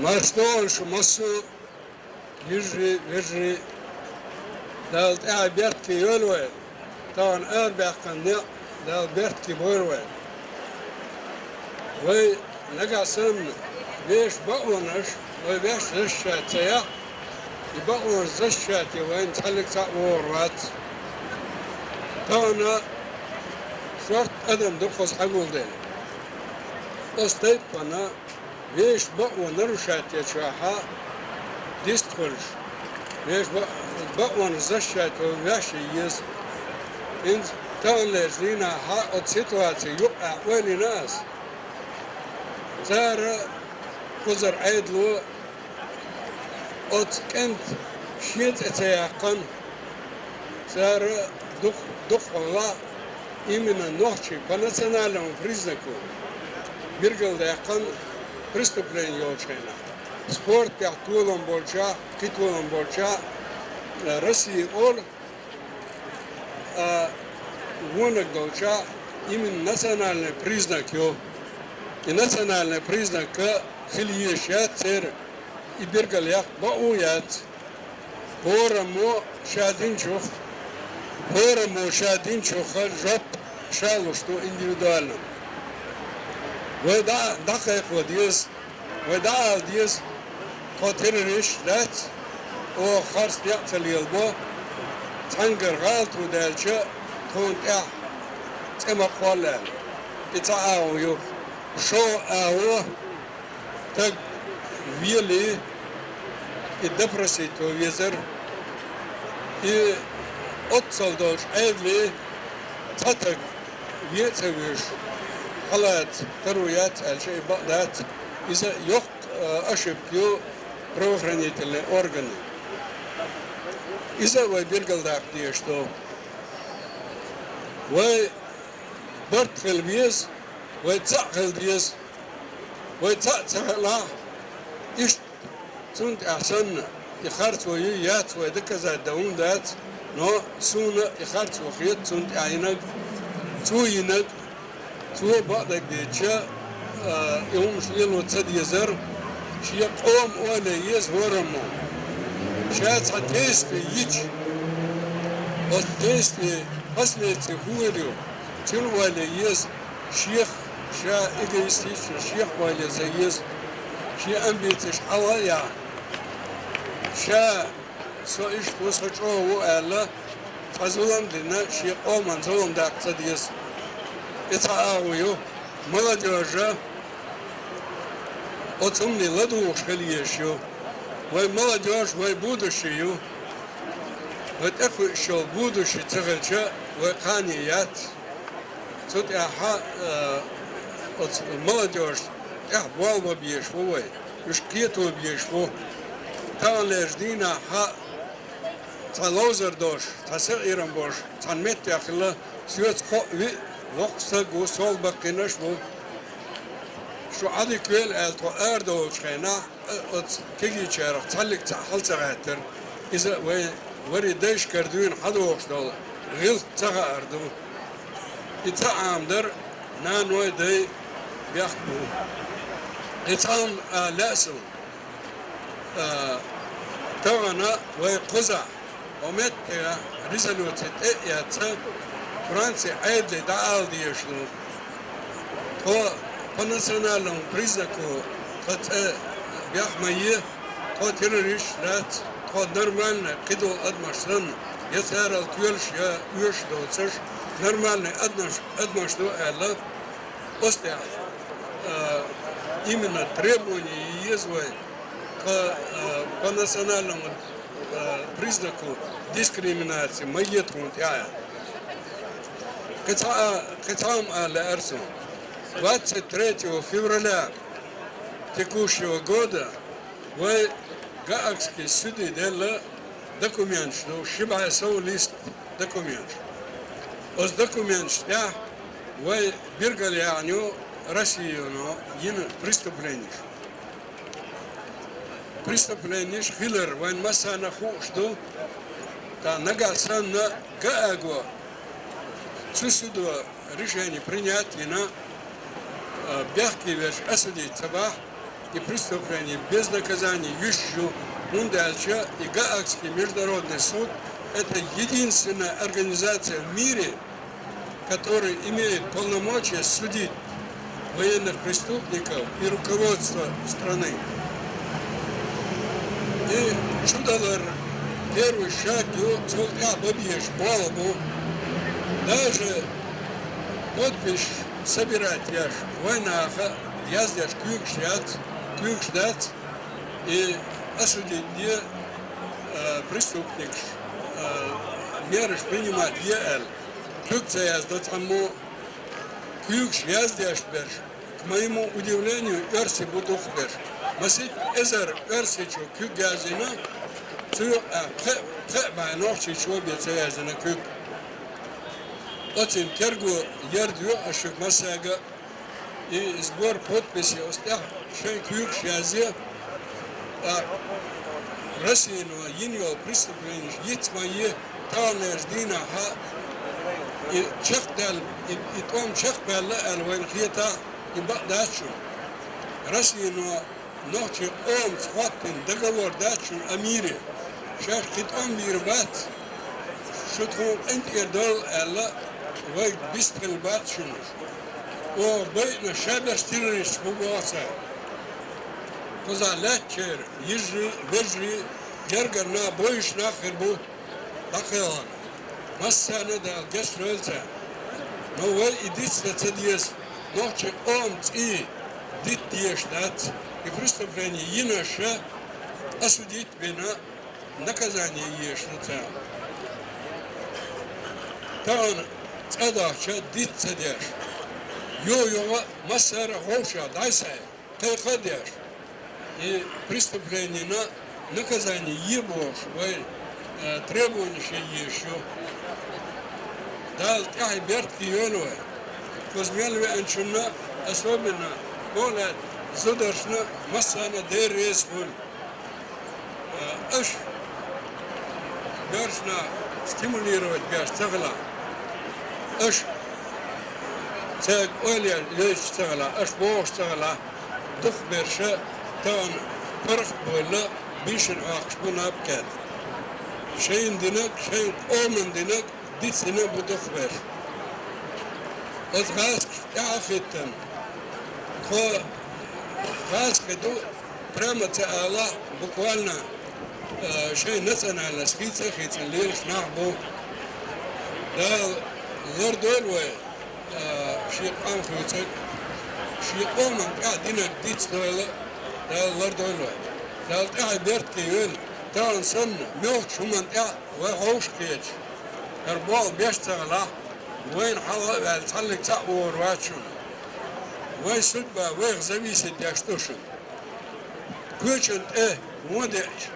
Марша догӀийла шу массо а! Йижарий, вежарий, Дала тӀаьхье беркате йойла вай, тахана арабаьккхина некъ Дала беркате бойла вай. Вай нагахь санна вешан бакъонаш, вай ваьш защищать ца яхь, и бакъонаш защищать ян вайна цхьаллиг цхьаъ вогӀур вац. Тахана шортта адам ду кхуза хьагулдина. Оцу тайпана вешан бакъо нарушать ечохь, дистхуьлуш, вешан бакъ-, бакъонаш защищать вай ваьш ян еза. ХӀинца таханлерчу дийнахь оцу ситуаци юкъахь ойла йина ас. Цара, кхузара Ӏедало, оцу кӀентан шен цӀе ца яьккхина, цара дукх-, дукхахьолахь именно нохчий по национальному признаку билгалдаьккхина преступление йолчу хенахь. Спортехь толам болчохь, кхин толам болчохь, э, Россия олу, а, вониг долчохь именно национальный признак ю. И национальный признак хила езаш яц церан и билгалъяккха бакъо яц. ХӀораммо ша динчух, хӀораммо ша динчух жоп ша луш ду индивидуально. Вай дӀа-, дӀакхайкхо деза, вай дӀаала деза, тхо террористаш дац, оха харц некъ ца лелабо, цхьаьнгара гӀалат даьлча, тхуна тӀехь цӀе ма кхолла аьлла. И цхьа агӀо ю. ШолгӀа агӀо, стаг велий, и допросить ван везара, и оццул долчу Ӏедале цхьа стаг вен а ца вуьйш, хьалаца, таро яц аьлча, и бакъ дац, иза йоккха, а, ошибка ю правоохранительный органы. Иза а вай билгалдаккха дезаш ду. Вай барт хила беза, вай цхьаъ хила деза. Вай цхьаъ ца хилахь, иштта цунна тӀехь санна, и харцо юй, яц вай доказать дан хӀума дац, но суна и харцо хета цунна тӀехь йинарг, цо йинарг, цо бакъдерг дийцича, а, и хӀумаш лело ца дезара, шен къоман ойла ян еза хӀораммо. Ша цхьа действие йича, оцу действие последствий хӀун хир ю, цуьнан ойла ян еза. Шех, ша эгоистично, шех ойла ян ца еза, шен амбицеш хьалха а яхьа. Ша, со иштта ву, со чӀогӀа ву аьлла, цхьа зулам а дина, шен къоман зулам даккха ца деза. И цхьа агӀо ю. Молодёжа оцу хӀумане ладугӀуш хила езаш ю. Вай молодёжь, вай будущее ю. Вай тӀекхуьуш йолу будущее ца хилча, вай кхане яц. Цу тӀехь, э, оцу молодёжь тӀехь болх бан безаш ву вай, уьш кхето безаш ву. Таханлерчу дийнахь цхьа ловзар долуш, цхьа сакъерам болуш, цхьана меттехь хилла, соьца кхоъ-виъ воккха стаг ву, сол баккхийнарш а бу. Шу Ӏадиквела аьлла тхо арадолучу хенахь, оцу кегийчарах цхьаллиг цхьаъ хьала ца гӀаьттира. Иза вай вари дайшкара дуьйна хьадогӀуш долу гӀиллакх ца хаар ду. И ца Ӏамадар наной, дай бехк бу. И цхьа хӀума ала лаьа суна. А, тахана вай кхузахь, хӀокху меттехь резолюци тӀе а эцна, Францин Ӏедале дӀаала дезаш ду. Тхо по национальному признаку Тхо цӀе бехк ма е, тхо террористаш дац, тхо нормальный кхыдола адамаш санна, я царал тоьлаш, я оьшуш доцуш, нормальный адамаш, адамаш ду аьлла, оцу тӀехь, а, именно требование еза вай, тхо, а, по национальному, а, признаку дискриминация ма е тхуна тӀехь. Кхин цхьа а, кхин цхьа а ма аьлла аьрсо. Двадцать третьего февраля текущего года вай гаагский суде делла документаш ду, ши бӀе сов лист документаш. Оцу документаш тӀехь вай биргал яьхьна ю Россино йина преступленеш. Преступленеш хилар вайн массарна хууш ду, ткъа нагахь санна Гааго цу судо решение принять йина, а, бехке верш осудить ца бахь, и преступление без наказания йиш ю, хӀунда аьлча и Гаагский международный суд — это единственная организация в мире, который имеет полномочия судить военных преступников и руководство страны. И чудалар первый шаг ю, цул тӀаьхьа бан безаш болх бу. Даже подпись собирать еш вайнаха яздеш куьйгаш яц, куьйгаш дац, и осудить де, э, преступникаш, э, мераш принимать е аьлла. Куьг ца яздо цхьаммо, куьйгаш яздеш берш, к моему удивлению, оьрсий бу дукхахберш. Масийтта эзар оьрсичо куьг яздина, цу юкъа пхеа, пхеа бӀе нохчичо бен ца яздина куьг. Оццуьнан терго ярда ю аш шуьга массаьрга, и сбор подписей оцу тӀехь шайн куьйгаш язъе, а, Россино йина йолу преступленеш йиц ма е, таханлерчу дийнахьа и чекхдаьлла, и, и тӀом чекхбаьлла аьлла вайна хетахь, и бакъ дац шуна. Россино нохчийн къомаца хӀоттийна договор дац шуна о мире. Шаьш кхин тӀом бийр бац, шу тхуна къинтӀера довла аьлла, вайга бистхилла бац шуна уьш. Оха байина шаберш террористаш бу боху цара. Кхузахь лаьттачеран йижарий, вежарий, гергара нах, бовзуш нах хир бу дӀакхелхина. Массарна а Дала гечдойла царна. Но вай и диц дан ца деза, нохчийн къоман цӀий дита дезаш дац, и преступление йинарш осудить а бина, наказание езаш ду царна. Тахана цӀа дахча диц ца деш, юха-юха массара а ховшах дӀасай, кхайкха а деш, и преступленина наказание е бохуш вай, э, требованеш ян езаш ю. Дала тӀаьхье беркате йойла вай. Кхуза мел веанчунна, особенно олаьтта зударшна, массарна а Дела реза хуьлда. Аша бершна стимулировать беш ца хилахь, аша цаьрга ойла лелаш ца хилахь, аша бохуш ца хилахь, дукхахберш тахана паргӀат а бевлла, бийшина Ӏохкуш бу наб кхетта. Шайна динарг, шайн къоман динарг дицдина бу дукхахберш. Оцу гӀазкхашна тӀаьхьа а хӀиттина, тхо гӀазкхи ду, прямо ца алахь, буквально, э, шайн национальность хийца а хийцина лелаш нах бу. Дала лардойла вай, э, шен къам хуьйцург, шен къоман тӀехь динарг дицдойла, Дала лардойла вай. Дала тӀаьхье беркате йойла, тахана санна, муьлххачу хӀуманна тӀехь вай ховшахкхеташ, хӀара болх беш ца хилахь, вайна хьалха а ваьлла, цхьаьнниг цхьаъ вогӀур вац шуна. Вайн судьба вайх зависит деш ду шуна. Кхечун тӀе вон деача,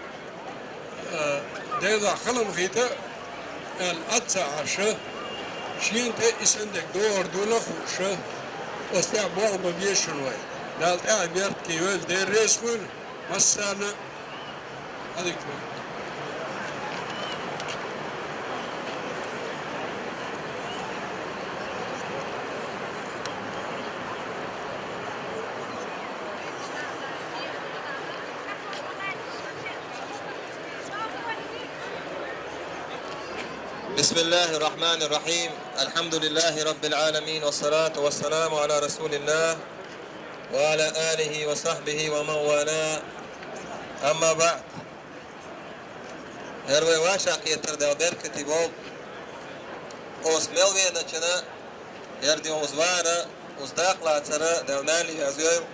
а, Делахь хала ма хийта аьлла, Ӏад ца Ӏаш, шена тӀе и санна дерг догӀур дуйла а хууш, оцу тӀехь болх бан беза шуна вай. Дала тӀаьхье беркате йойла, Дела реза хуьлда массарна а. بسم الله الرحمن الرحيم. الحمد لله رب العالمين، والصلاة والسلام على رسول الله. وعلى آله وصحبه ومن والاه. أما بعد. ХӀара вай вӀашагӀкхетар Дала беркате болба. Оцу мел веначунна, хӀара ди оцу вара, оцу дакъа лацара Дала маьле веза йойла.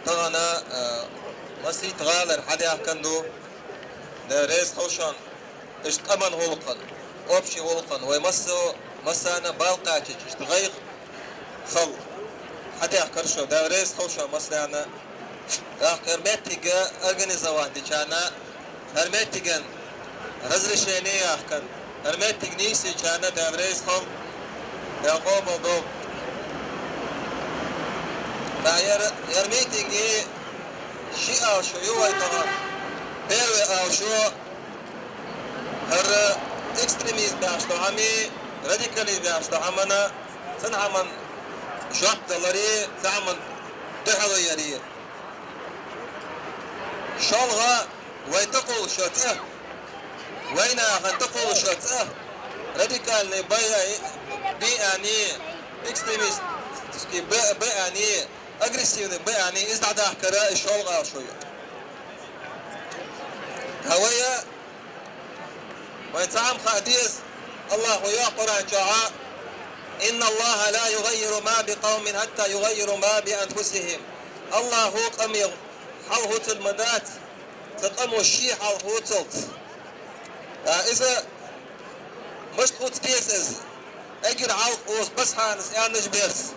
Тахана, а, масийтта гӀалара хьадаьхкина ду. Дала реза хуьлда шуна. Иштта къаман гӀуллакхана, общий гӀуллакхана, вай массо-, массарна бала кхачийта, иштта гӀайгӀа хилла. Хьадаьхкира шо, Дала реза хуьлда шо массарна. ТӀаккха хӀара меттиг организовать дечарна, хӀара меттиган разрешение яьккхина, хӀара меттиг нийсъечарна Дала реза хуьлда, Дала къобал долда. ТӀаккха хӀара, хӀара митинге ши ала шо ю вай тахана. Первый ала шо, хӀара экстремизм баьхча долу хӀума, радикализм баьхча долу хӀуманна, цхьана хӀуманна жоп даларе, цхьана хӀуманна дуьхьало яре. ШолгӀа, вай тӀекхуллуш йолу цӀа, вайнахана тӀекхуллуш йолу цӀа, радикальный бай-, беани, экстремистский б-, беани, агрессивный беани, иза дӀадахкара и шолгӀа ала шо ю. ХӀа вай, вай цхьа хӀума хаа деза, Аллахо йоах Къуръан чохь: «إن الله لا يغير ما بقوم حتى يغيروا ما بأنفسهم». Аллахо къаме хьал хӀуцур ма дац, цу къамо шен хьал хӀуцалц. А иза мишта хӀуца деза иза? Эггара хьалха оцу Басхьанас аьнначу бесса,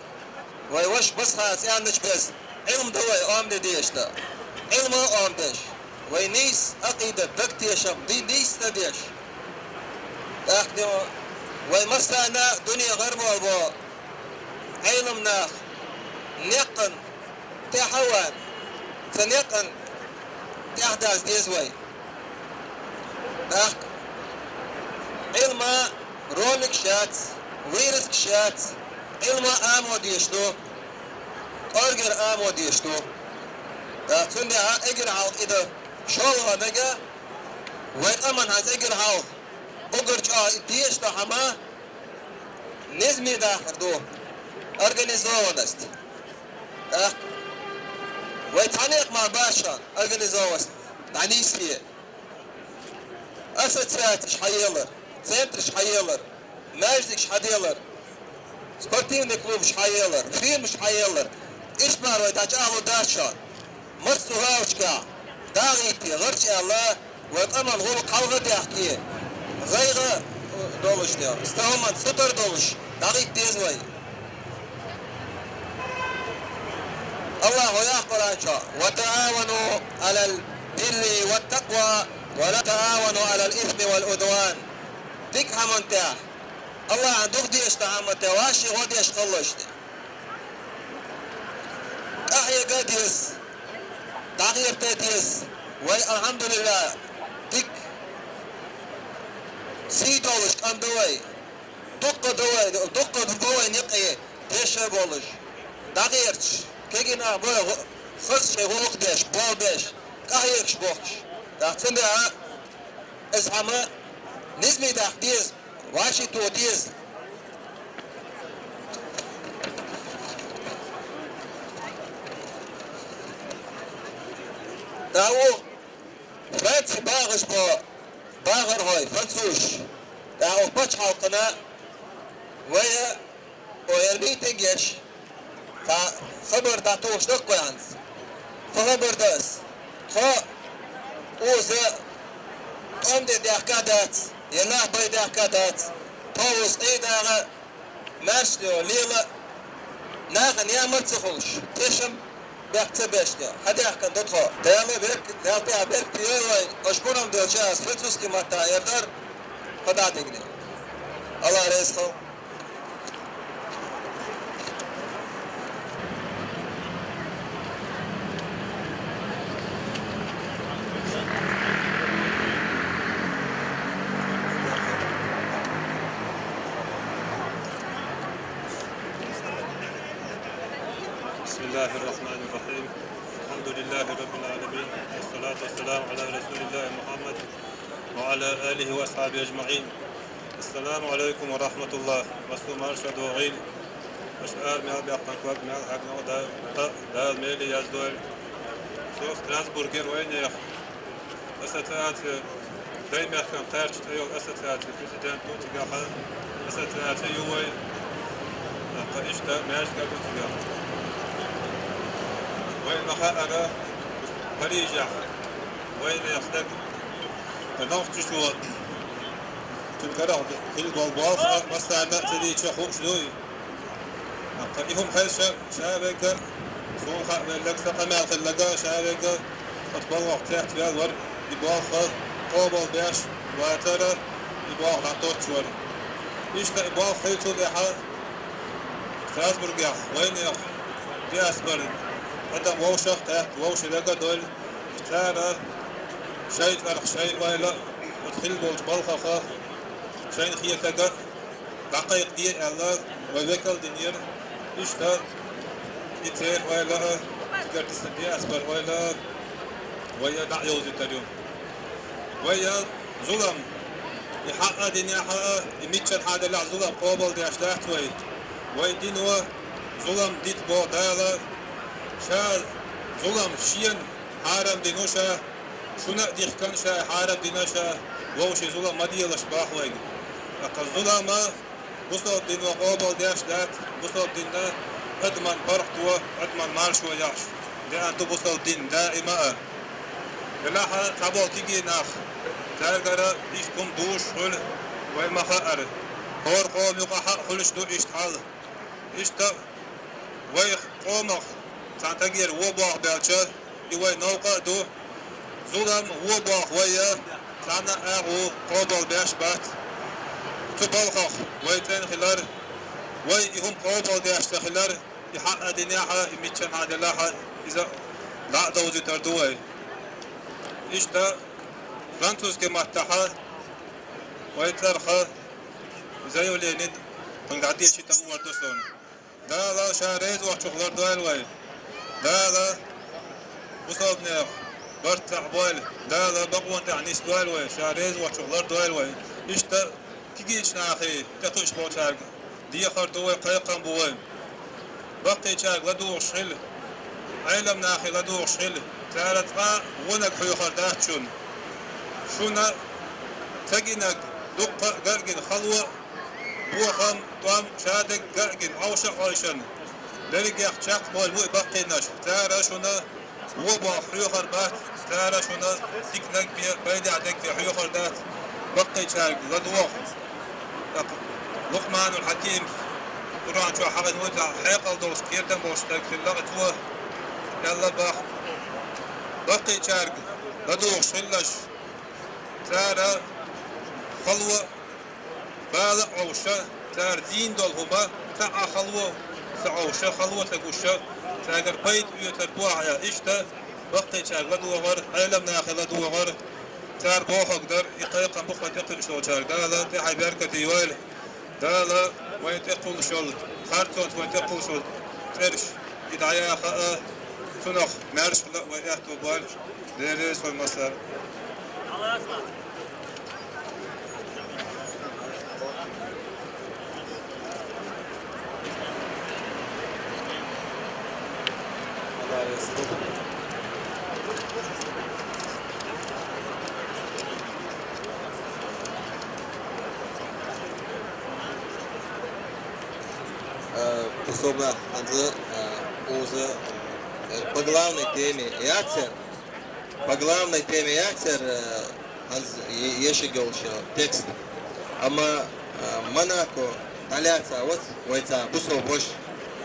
вай ваша Басхьанас аьнначу бесса, Ӏилма дан вай омде дезаш дан. Ӏилма омдеш, вай нийса Ӏакъидат, дагтешам, дин нийса дан деш. ТӀаккха вай массарна дуьне гӀарабовлабо Ӏелам нах некъан тӀаьхьа а ван, цу некъан тӀаьхьа даза деза вай. ТӀаккха Ӏилма роликаш яц, вырезкаш яц, Ӏилма амо дезаш ду, кӀоргера амо дезаш ду. ТӀаккха цундела эггара хьалха и дан шолгӀа нага, вай къаман хьан эггара хьалха уггар чӀогӀа и дезаш ду хӀума, низаме дахар ду, организованность. ТӀаккха вай цхьаьнакх мара бац шуна организованность дӀанисъе. Ассоциацеш хьаелар, центраш хьаелар, маьждигаш хьаделар, спортивный клубаш хьаелар, фирмаш хьаелар. Иштта мара вай дӀачӀагӀлур дац шуна. Массо а гӀалашкахь дагӀийте, гӀарч аьлла, вай къаман гӀуллакх хьалха а даьхке, гӀайгӀа долуш де, стагӀаман сутара долуш, дӀагӀитта деза вай. Аллахо яхь Къуръан чохь: «وتعاونوا على البر والتقوى ولا تعاونوا على الإثم والعدوان». Дика хӀуманна тӀехь Аллахьан дукха дезаш дан хӀуманна тӀехь вай ши гӀо деш хилалаш де. ТӀаьхьега а деза, дӀагӀерта а деза. Вай, алхьамдулиллахӀ, дика сий долуш къам ду вай. Дуккха ду вай, дуккха ду вай некъе, деша а болуш, дӀагӀерташ, кегий нах бу вай, хаза шайн гӀуллакх деш, болх беш, къахьегаш бохкуш. ТӀаккха цундела иза хӀума низаме даха деза, вӀаши тоха деза. ТӀаккха Франци багӀаш бо багӀархой, французаш, тӀаккха оха пачхьалкхана вай а, оха яра митинг еш, цхьа хабар дӀатухуш даккхой хьанца. Тхо хабар дан ас. Тхо уза тӀом де даьхка дац, я нах бай даьхка дац. Тхо уза къе дагӀа маьрша лела, нахана ямар ца хуьлуш, тешам бехк ца беш де, хьадаьхкина ду тхо. Дала берк-, Дала тӀехь беркате йойла вай, аша пурам делча, ас французский маттахь эр дара, хӀо дӀа а дигна. Аллах реза хуьлда. بسم الله الرحمن الرحيم. الحمد لله رب العالمين. والصلاة والسلام على رسول الله محمد وعلى آله وأصحابه أجمعين. السلام عليكم ورحمة الله. Массо а марша догӀийла. Аша ара мел баьккхина ког мел хьаьгна да, да, Дала меле яздойла. Со Страсбургера вайнех ассоциаци, Даймехкан кхаьрча тӀе йолу ассоциаци президент ву цигахь, ассоциаци ю вай, тӀаккха иштта маьждиг а ду цигахь. Вай ма хаьара, Парижехь вайнех стаг, нохчичо, цуьнан карахь хилла болу болх а массарна а ца дийцича хууш дуй. ТӀаккха и хӀума хезча, ша а вегга, суна хаа велларг, сан къамел хилларг а, ша а вегга, оцу балхах цецваьлла вара, и болх къобалбеш вацара, и болх дӀатоттуш вара. Иштта и болх хиллачул тӀаьхьа Страсбургехь вайнех диаспора адам вовшах а кхетта, вовшийн дага а довлу, цара шайн цӀарах шайн ойла а, оцу хилла болчу балхах шайна хетарг а дӀакхайкхаде аьлла, вай векал а динера. Иштта и церан ойла а, цигара дисина диаспоран ойла а вай дӀа а йовзуьйтур ю. Вай зулам, и хьаъа динехь а, и миччанхьа делахь а зулам къобалдеш дац вай. Вай дино зулам дита боху Дала, ша зулам шена хьарам дина ша, шуна а дихкина ша, хьарам дина ша, вовшийн зулам ма делаш боху вайга. ТӀаккха зулам а бусалба дино къобалдеш дац, бусалба дин адаман паргӀато, адаман маршо еш деана ду бусалба дин даима а. Делахь а цхьаболу кегий нах, цаьргара иштта хӀума дузуш хуьлу, вай ма хаьара. ХӀора къоман юкъахь а хуьлуш ду иштта хьал. Иштта вай къомах цхьана тӀегӀера вон болх баьлча, и вай новкъа а ду. Зулам вон болх вай а цхьана а агӀо къобалбеш бац. Цу балхах вай цӀена хилар, вай и хӀума къобалдеш ца хилар, и хьаъа динехь а, и миччанхьа делахь а, иза дӀа а довзуьйтур ду вай. Иштта французский маттахь вай цӀарах заявление тхуна дӀадешийта хуур ду суна. Дала ша реза воцчух лардойла вай. Дала бусалбанех барт цхьаъ бойла. Дала бакъонан тӀехь нисдойла вай, ша реза воцчух лардойла вай. Иштта кегийчу нахе тӀекхуьуш болчаьрга дехар ду вай, кхайкхам бу вай. Баккхийчаьрга ладугӀуш хила, Ӏелам нахе ладугӀуш хила, цара цкъа а вониг хьоьхур дац шуна. Шуна ца гинарг дуккха а ган а гина, хало а, бохам, тӀом, шадерг ган а гина, Ӏовша а Ӏовшина, берригех чекхбевлла бу и баккхийнаш. Цара шуна вон болх хьоьхур бац, цара шуна диканиг бен, пайдехь дерг бен хьоьхур дац, баккхийчаьрга ладогӀа. ТӀаккха Лукъманул Хьакимас Къуръан чохь хьахийна ву цхьа хьекъал долуш, кертам болуш стаг хилла, цо аьлла боху: баккхийчаьрга ладугӀуш хилалаш, цара хало а, бала а Ӏовша, цара зийна долу хӀума цхьа а хало а ца Ӏовша, хало а ца гуша, цаьргара пайда оьцур бу ахь аьлла. Иштта баккхийчаьрга ладогӀар, Ӏелам нахе ладогӀар, цара бохург дар, и кхайкхам бу вайн тӀекхуьуш долчаьрга. Дала тӀаьхье беркате йойла. Дала вайн тӀекхуьлуш йолу харцонца, вайн тӀекхуьлуш йолу цӀераш и дӀаяха а, цунах маьрша хила а вай аьтто бойла. Дела реза хуьлда массарна. Э, особенно хӀинца, э, уза, э, по главной теме яцара, по главной теме яцара, э, хӀинца е-, ешиг йолуш текст. Амма, э, Монако дӀалаьцна вац вай цхьа бусалба ваша.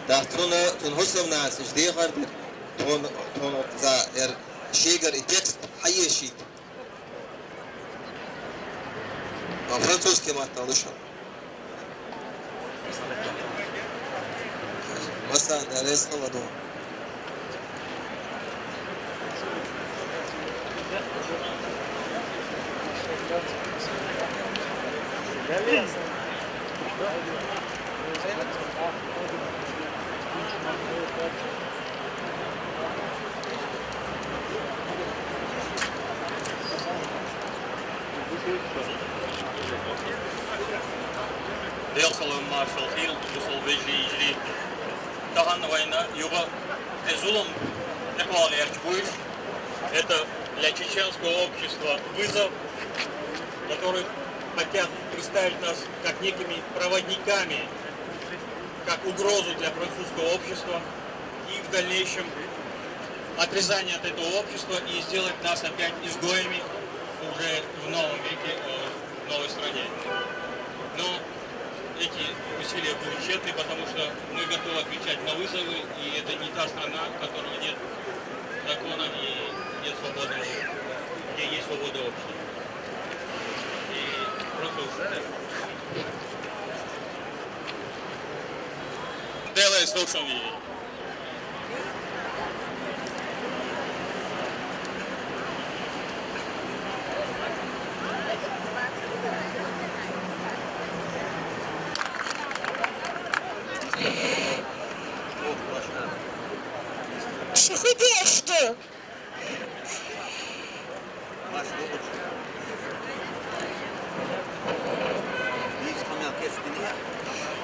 ТӀаккха цунна, цунна хӀусамнас иштта дехар дира, тхуна, тхуна за эр шегара и текст хьаешийта. А французский маттахь ду шу? Массарна реза хуьлда. Даьла салам, маршал хийла, бусалба вежарий, йижарий. Тахан вайна юха тӀе зулам тӀекхоалаьрча буйш. Это для чеченского общества вызов, который хотят представить нас как некими проводниками, как угрозу для французского общества и в дальнейшем отрезание от этого общества и сделать нас опять изгоями уже в новом веке, э, в новой стране. Но эти усилия будут тщетны, потому что мы готовы отвечать на вызовы, и это не та страна, в которой нет закона и нет свободного, где есть свобода общества. И просто уж дело слушал. Ши хӀу деш ду?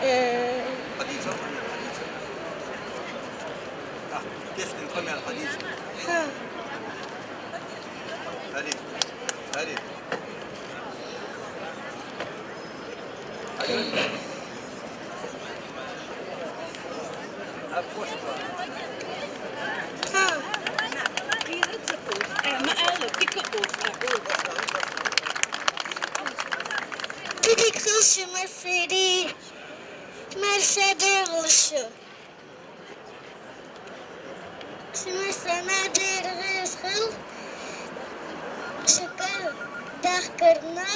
Э. Хьа. Хьа. Дика хийла шун, массерий, маьрша догӀийла шо. Шуна санна дерригаш хила, шуга дахкарна.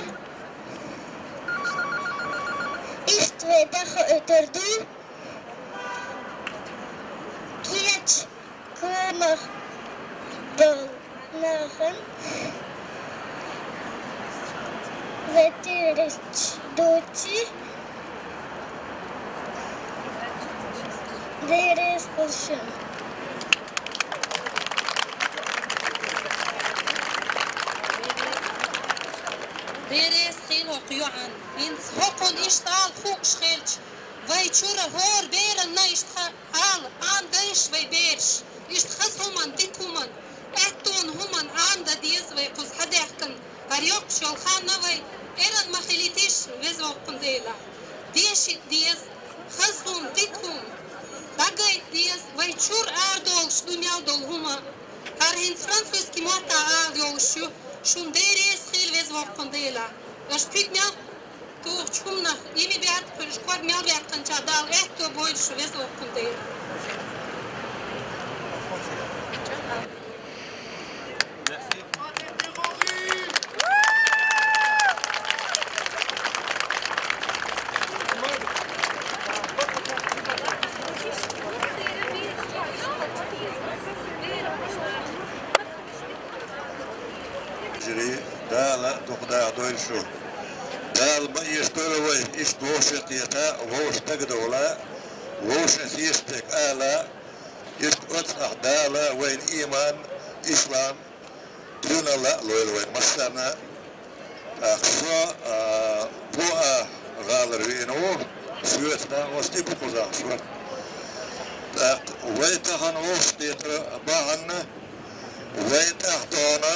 Иштта вай дӀахоуьйтур ду кхечу къомах болу нахана. Вай терроризмчу дуччи дерригаш хила шуна. Дерригаш хийла хӀокху йоӀана. ХӀинца хӀокхунна иштта ала хууш хилча, вай чуьра хӀора беранна иштта ха-, ала Ӏамадайша вай бераш, иштта хаза хӀуманна, дика хӀуманна, аьттонан хӀуманна Ӏамадан деза вай кхуза хьадаьхкина. ХӀара йоккхуш йолу хан вай эрна ма хилийтийша, веза воккхун Дела. Дешийта деза, хаза хӀума, дика хӀума, дӀагайта деза, вай чуьра арадолуш ду мел долу хӀума. ХӀара хӀинца французский маттахь ала йолуш ю, шуна дерригаш хийла, веза воккхун Дела. Аша куьг мел тухучу хӀуманах ийман баьрда кхуьуш, ког мел баьккхинчохь Дала аьтто бойла шу, веза воккхун Дела. Жири, Дала дукха даха дойла шу. Дала ма эшадойла вай, иштта вовшах кхета, вовшах дагадовла, вовшах хезаш дерг ала, иштта оццахь Дала вайна ийман, ислам, дуьненна а лойла вайн массарна. ТӀаккха со, а, Буа гӀалара веана ву, соьца дӀа а гӀостий бу кхузахь со. ТӀаккха вай тахана вовшах кхетар бахьана, вайн тӀехь тахана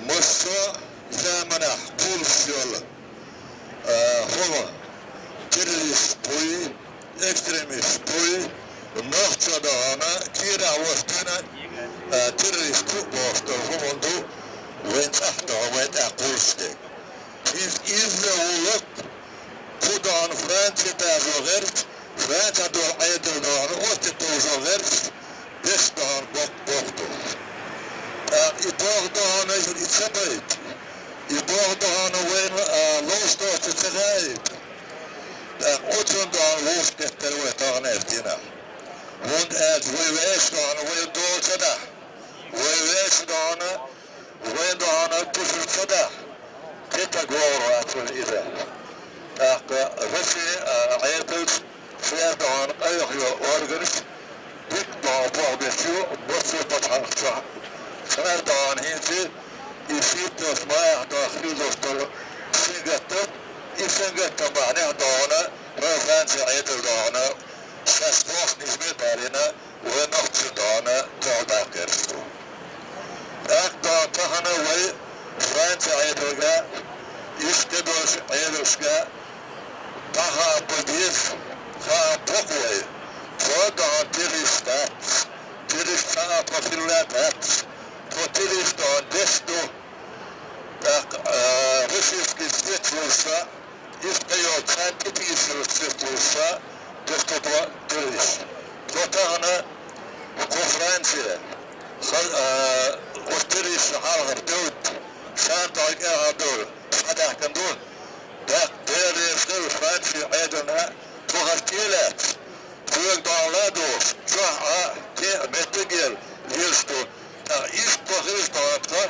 массо а заманахь кхуллуш йолу, а, хӀума, террорист буй, экстремист буй, нохчо дахана, кийрахь востина, а, террорист бу бохуш долу хӀума ду вайн цӀахь дахана, вайн тӀехь кхуллуш дерг. ХӀинца иза гӀуллакх кху дахана Франци тӀехь гӀерта, Франци долу Ӏедал дахана, оццу тӀехь гӀерта, деш дахана боккха боху ду. ТӀаккха и боху дахана и ца байта, и боху дахана вайна, а, ловш доцу ца хаийта. ТӀаккха оцунна дахана вовшах кхеттара вай таханара дийнахь. ХӀунда аьлча вай вешан дахана вайна дола ца дахь. Вай вешан дахана, вайна дахана пусар ца дахь. Кхин стаг вогӀур вац вайн иза. ТӀаккха Россин, а, Ӏедалш, церан дахана къайлаха йолу органаш, дика дахана похӀма беш ю массо а пачхьалкх чохь. Цара дахана хӀинца и шийтталгӀачу майахь даха хилла долуш долу сингаттам, И сингаттам бахьанехь догӀана, вай Франци Ӏедал догӀана, шаьш боху низаме а балийна, вай нохчийн догӀана дуьхьал даккхарш ду. ТӀаккха догӀана тахана вай Франци Ӏедалга, иштта долчу Ӏедалшка дӀахаба деза, хаам боккху вай. Тхо догӀана террорист дац, террорист цхьа а тхо хилла дац, тхо террорист догӀана деш ду. ТӀаккха, а, российский спецслужбаша, иштта йолу царна тӀетийсира спецслужбаша, деш ду тхо террорист. Тхо тахана кху Франция, ха-, а, оцу террористашна хьалхара девдда, царна тӀехь кӀелхьардовла, схьадаьхкина ду. ТӀаккха Дела реза хила Франци Ӏедална, тхо хӀара тӀе а лаьцна, соьга догӀана ладогӀуш, чохь а, кхин а меттигера лелаш ду. ТӀаккха иштта тхо хилча догӀана тхо,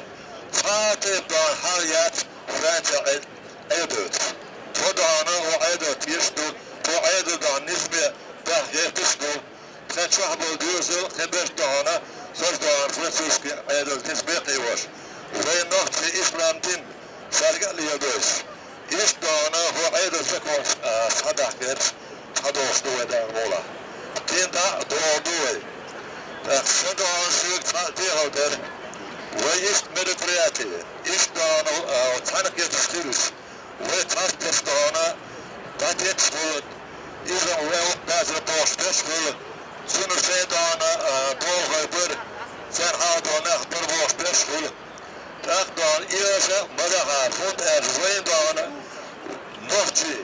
цхьа а тайпа догӀана хьал яц Франци Ӏе-, Ӏедалца. Тхо догӀана хӀокху Ӏедалца тешаш ду, тхо Ӏедал догӀана низаме баха гӀерташ ду. Тхан чохь болу доьзал, кхин берш догӀана, хаза догӀана французский Ӏедал деза бекхийош. Вайн нохчийн ислам дин цаьрга а леладойш. Иштта догӀана хӀокху Ӏедал цхьа кхочуш, а, схьадахкарш, схьадогӀуш ду вай Дала мукъалахь. Кхин дӀа а догӀур ду вай. ТӀаккха сан догӀана соьга цхьа а дехар дара. Вай иштта мероприятие, иштта догӀана, а, цхьаьна кхеташ хилча, вай цхьаьна деш догӀана дӀатетташ хуьлу, иза вай хӀокху базар бохуш деш хуьлу, цуьнан шайн догӀана, а, болхой бара, царна хьалха догӀана нах бара бохуш деш хуьлу. ТӀаккха догӀана и аша ма дахьара, хӀунда аьлча вайн догӀана нохчий,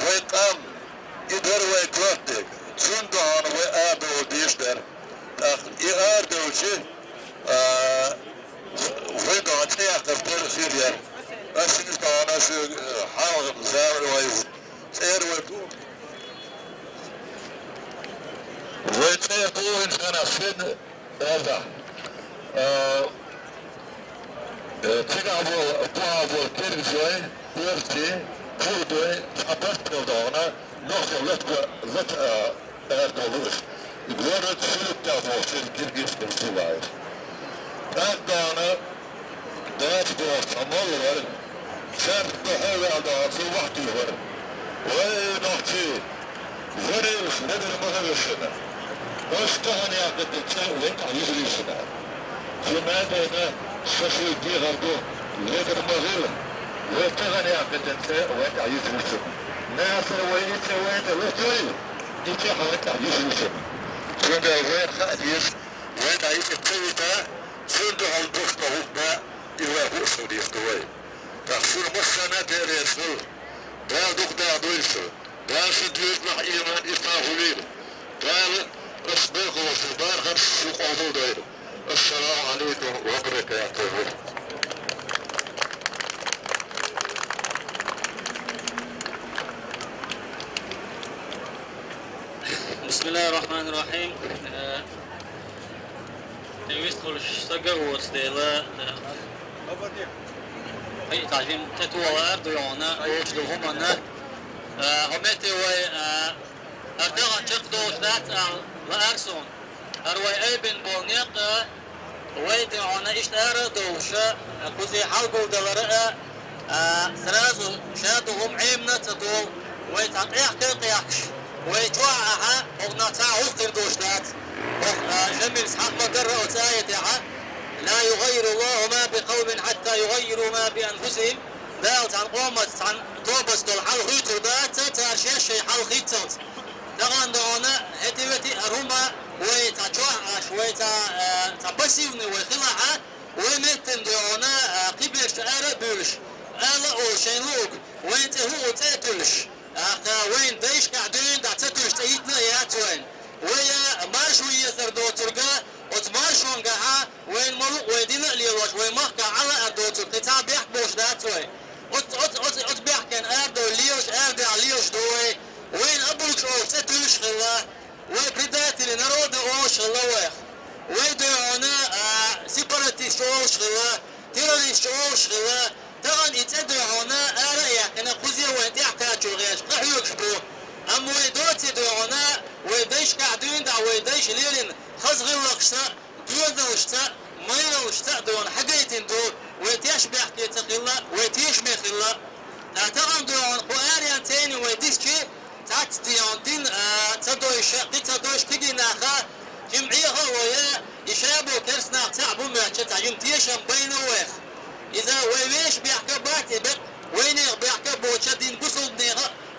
вайн къам, и дара вайн коьртаниг, цуьнан догӀана вай арадовла дезаш дара. ТӀаккха и арадевлча, а, вайн догӀана цӀе яккхар дара хир яра. Ас хӀинца догӀана шуьга, а, хьалха заманан вай цӀера вай бу. Вай цӀера бу хӀинца хьанах шина Ӏаьржа. А, э, цигахь болу, бухахь болу киргизой, оьрсий, курдой, цхьа барт болу догӀана, нохчо лата, лата, а, арадолуш. Город Шелепта бохучу киргизского села. ТӀаккха догӀана Дача боху цхьа молла вара, цаьрца тӀе хьеваьлла догӀана цо вахтехь вара. Вай, нохчий, варелаш ледара ма хила шуна. Ас тахана яьккхина цӀе вайн тӀехь юьзур ю шуна. Цу маьждигна сан шуьга дехар ду, ледара ма хила, вай тахана яьккхина цӀе вайн тӀехь юьзур ю шуна. Нахана вай и цӀе вайн тӀе латойла, и цӀе хьан тӀехь юьзур ю шуна. Цундела вайна хаа деза, вайн тӀехь и цӀе ца вита, цунна дуьхьал бохуш бан хӀума, и вай хууш хила деза ду вай. ТӀаккха шуна массарна а Дела реза хуьлда. Дала дукха дахдойла шу. Дала шун доьзалехь ийман, ислам хуьлийла. Дала ас бехалуш бархӀанаш шу къобалдойла. Ассаламу Ӏалайкум ва баракатуху. بسم الله الرحمن الرحيم. Э, тӀе вистхуьлуш стаг а воцу дела, э, хӀай, цхьа жима тӀетолар ду хьуна, лууш ду хӀуманна. Э, хӀо метте вай, э, хӀара тахана чекхдолуш дац аьлла лаьара суна. ХӀара вай айбина болу некъ, э, вай тӀе хьуна иштта ара а долуш, э, кхузий хьал гулдалар а, А, сразу ша ду хӀума Ӏемина а ца долу, вай цхьа къехка а къехкаш, вай чохь а ахьа, хӀокхунах цхьа а хӀух хир долуш дац. ХӀокху, а, Жамилс хьахма дарра оцу аятехьа: «لا يغير الله ما بقوم حتى يغيروا ما بأنفسهم». Дала цхьана къомаца цхьана тобаца долу хьал хуьйцур дац, цара шаьш шайн хьал хийццалц. Тахана догӀана хӀетте-ветте а хӀума вай цхьа чохь а Ӏаш, вай цхьа, а, цхьа пассивный вай хилахьа, Вай меттана догӀана, а, кхиберш ара а буьйлуш, ала а олуш шайн луург, вайн цӀе хӀуъу цӀе а туьллуш, а, кха вайн дайшкахь дуьйна дӀа ца туьллуш цӀе йитина а яц вайн. Вай, а, маршо езар доцурга, оцу маршонгахьа вайн ма-луъу вай дина а лелош, вай махкахь Ӏа лаар доцург кхин цхьа бехк болуш дац вай. Оцу, оцу, оцу, оцу бехкенна арадовла лелаш, арадехьа лелаш ду вай. Вайна абургаш олуш цӀе туьллуш хилла. Вай предатели народа олуш хилла вайх. Вай догӀана, а, сепаратист олуш хилла, террорист олуш хилла. Тахана и цӀе догӀана ара а яьккхина, кхузе вайн тӀаьхьа кхачо гӀерташ къахьоьгуш бу. Амма вай доций догӀана, вай дайшкахь дуьйна дӀа вай дайша лелийна хаза гӀиллакхашца, доьзалшца, майраллашца а догӀана хьагайтина ду, вай теш бехке ца хилла, вай тешаме хилла. Ткъа тахана дуьйхьа кху аренца вай дисчи, цхьацца дуьйхьа дин, а, ца дойша, кхин ца дойша кегий наха, жимма Ӏеха а вай, и шабо керстанах цхьаъ бу моьттуча, цхьа жимма тешам байна вайх. Иза вай веший бехк бац и бекъ, вайнех бехк боцуш дин бусулбанех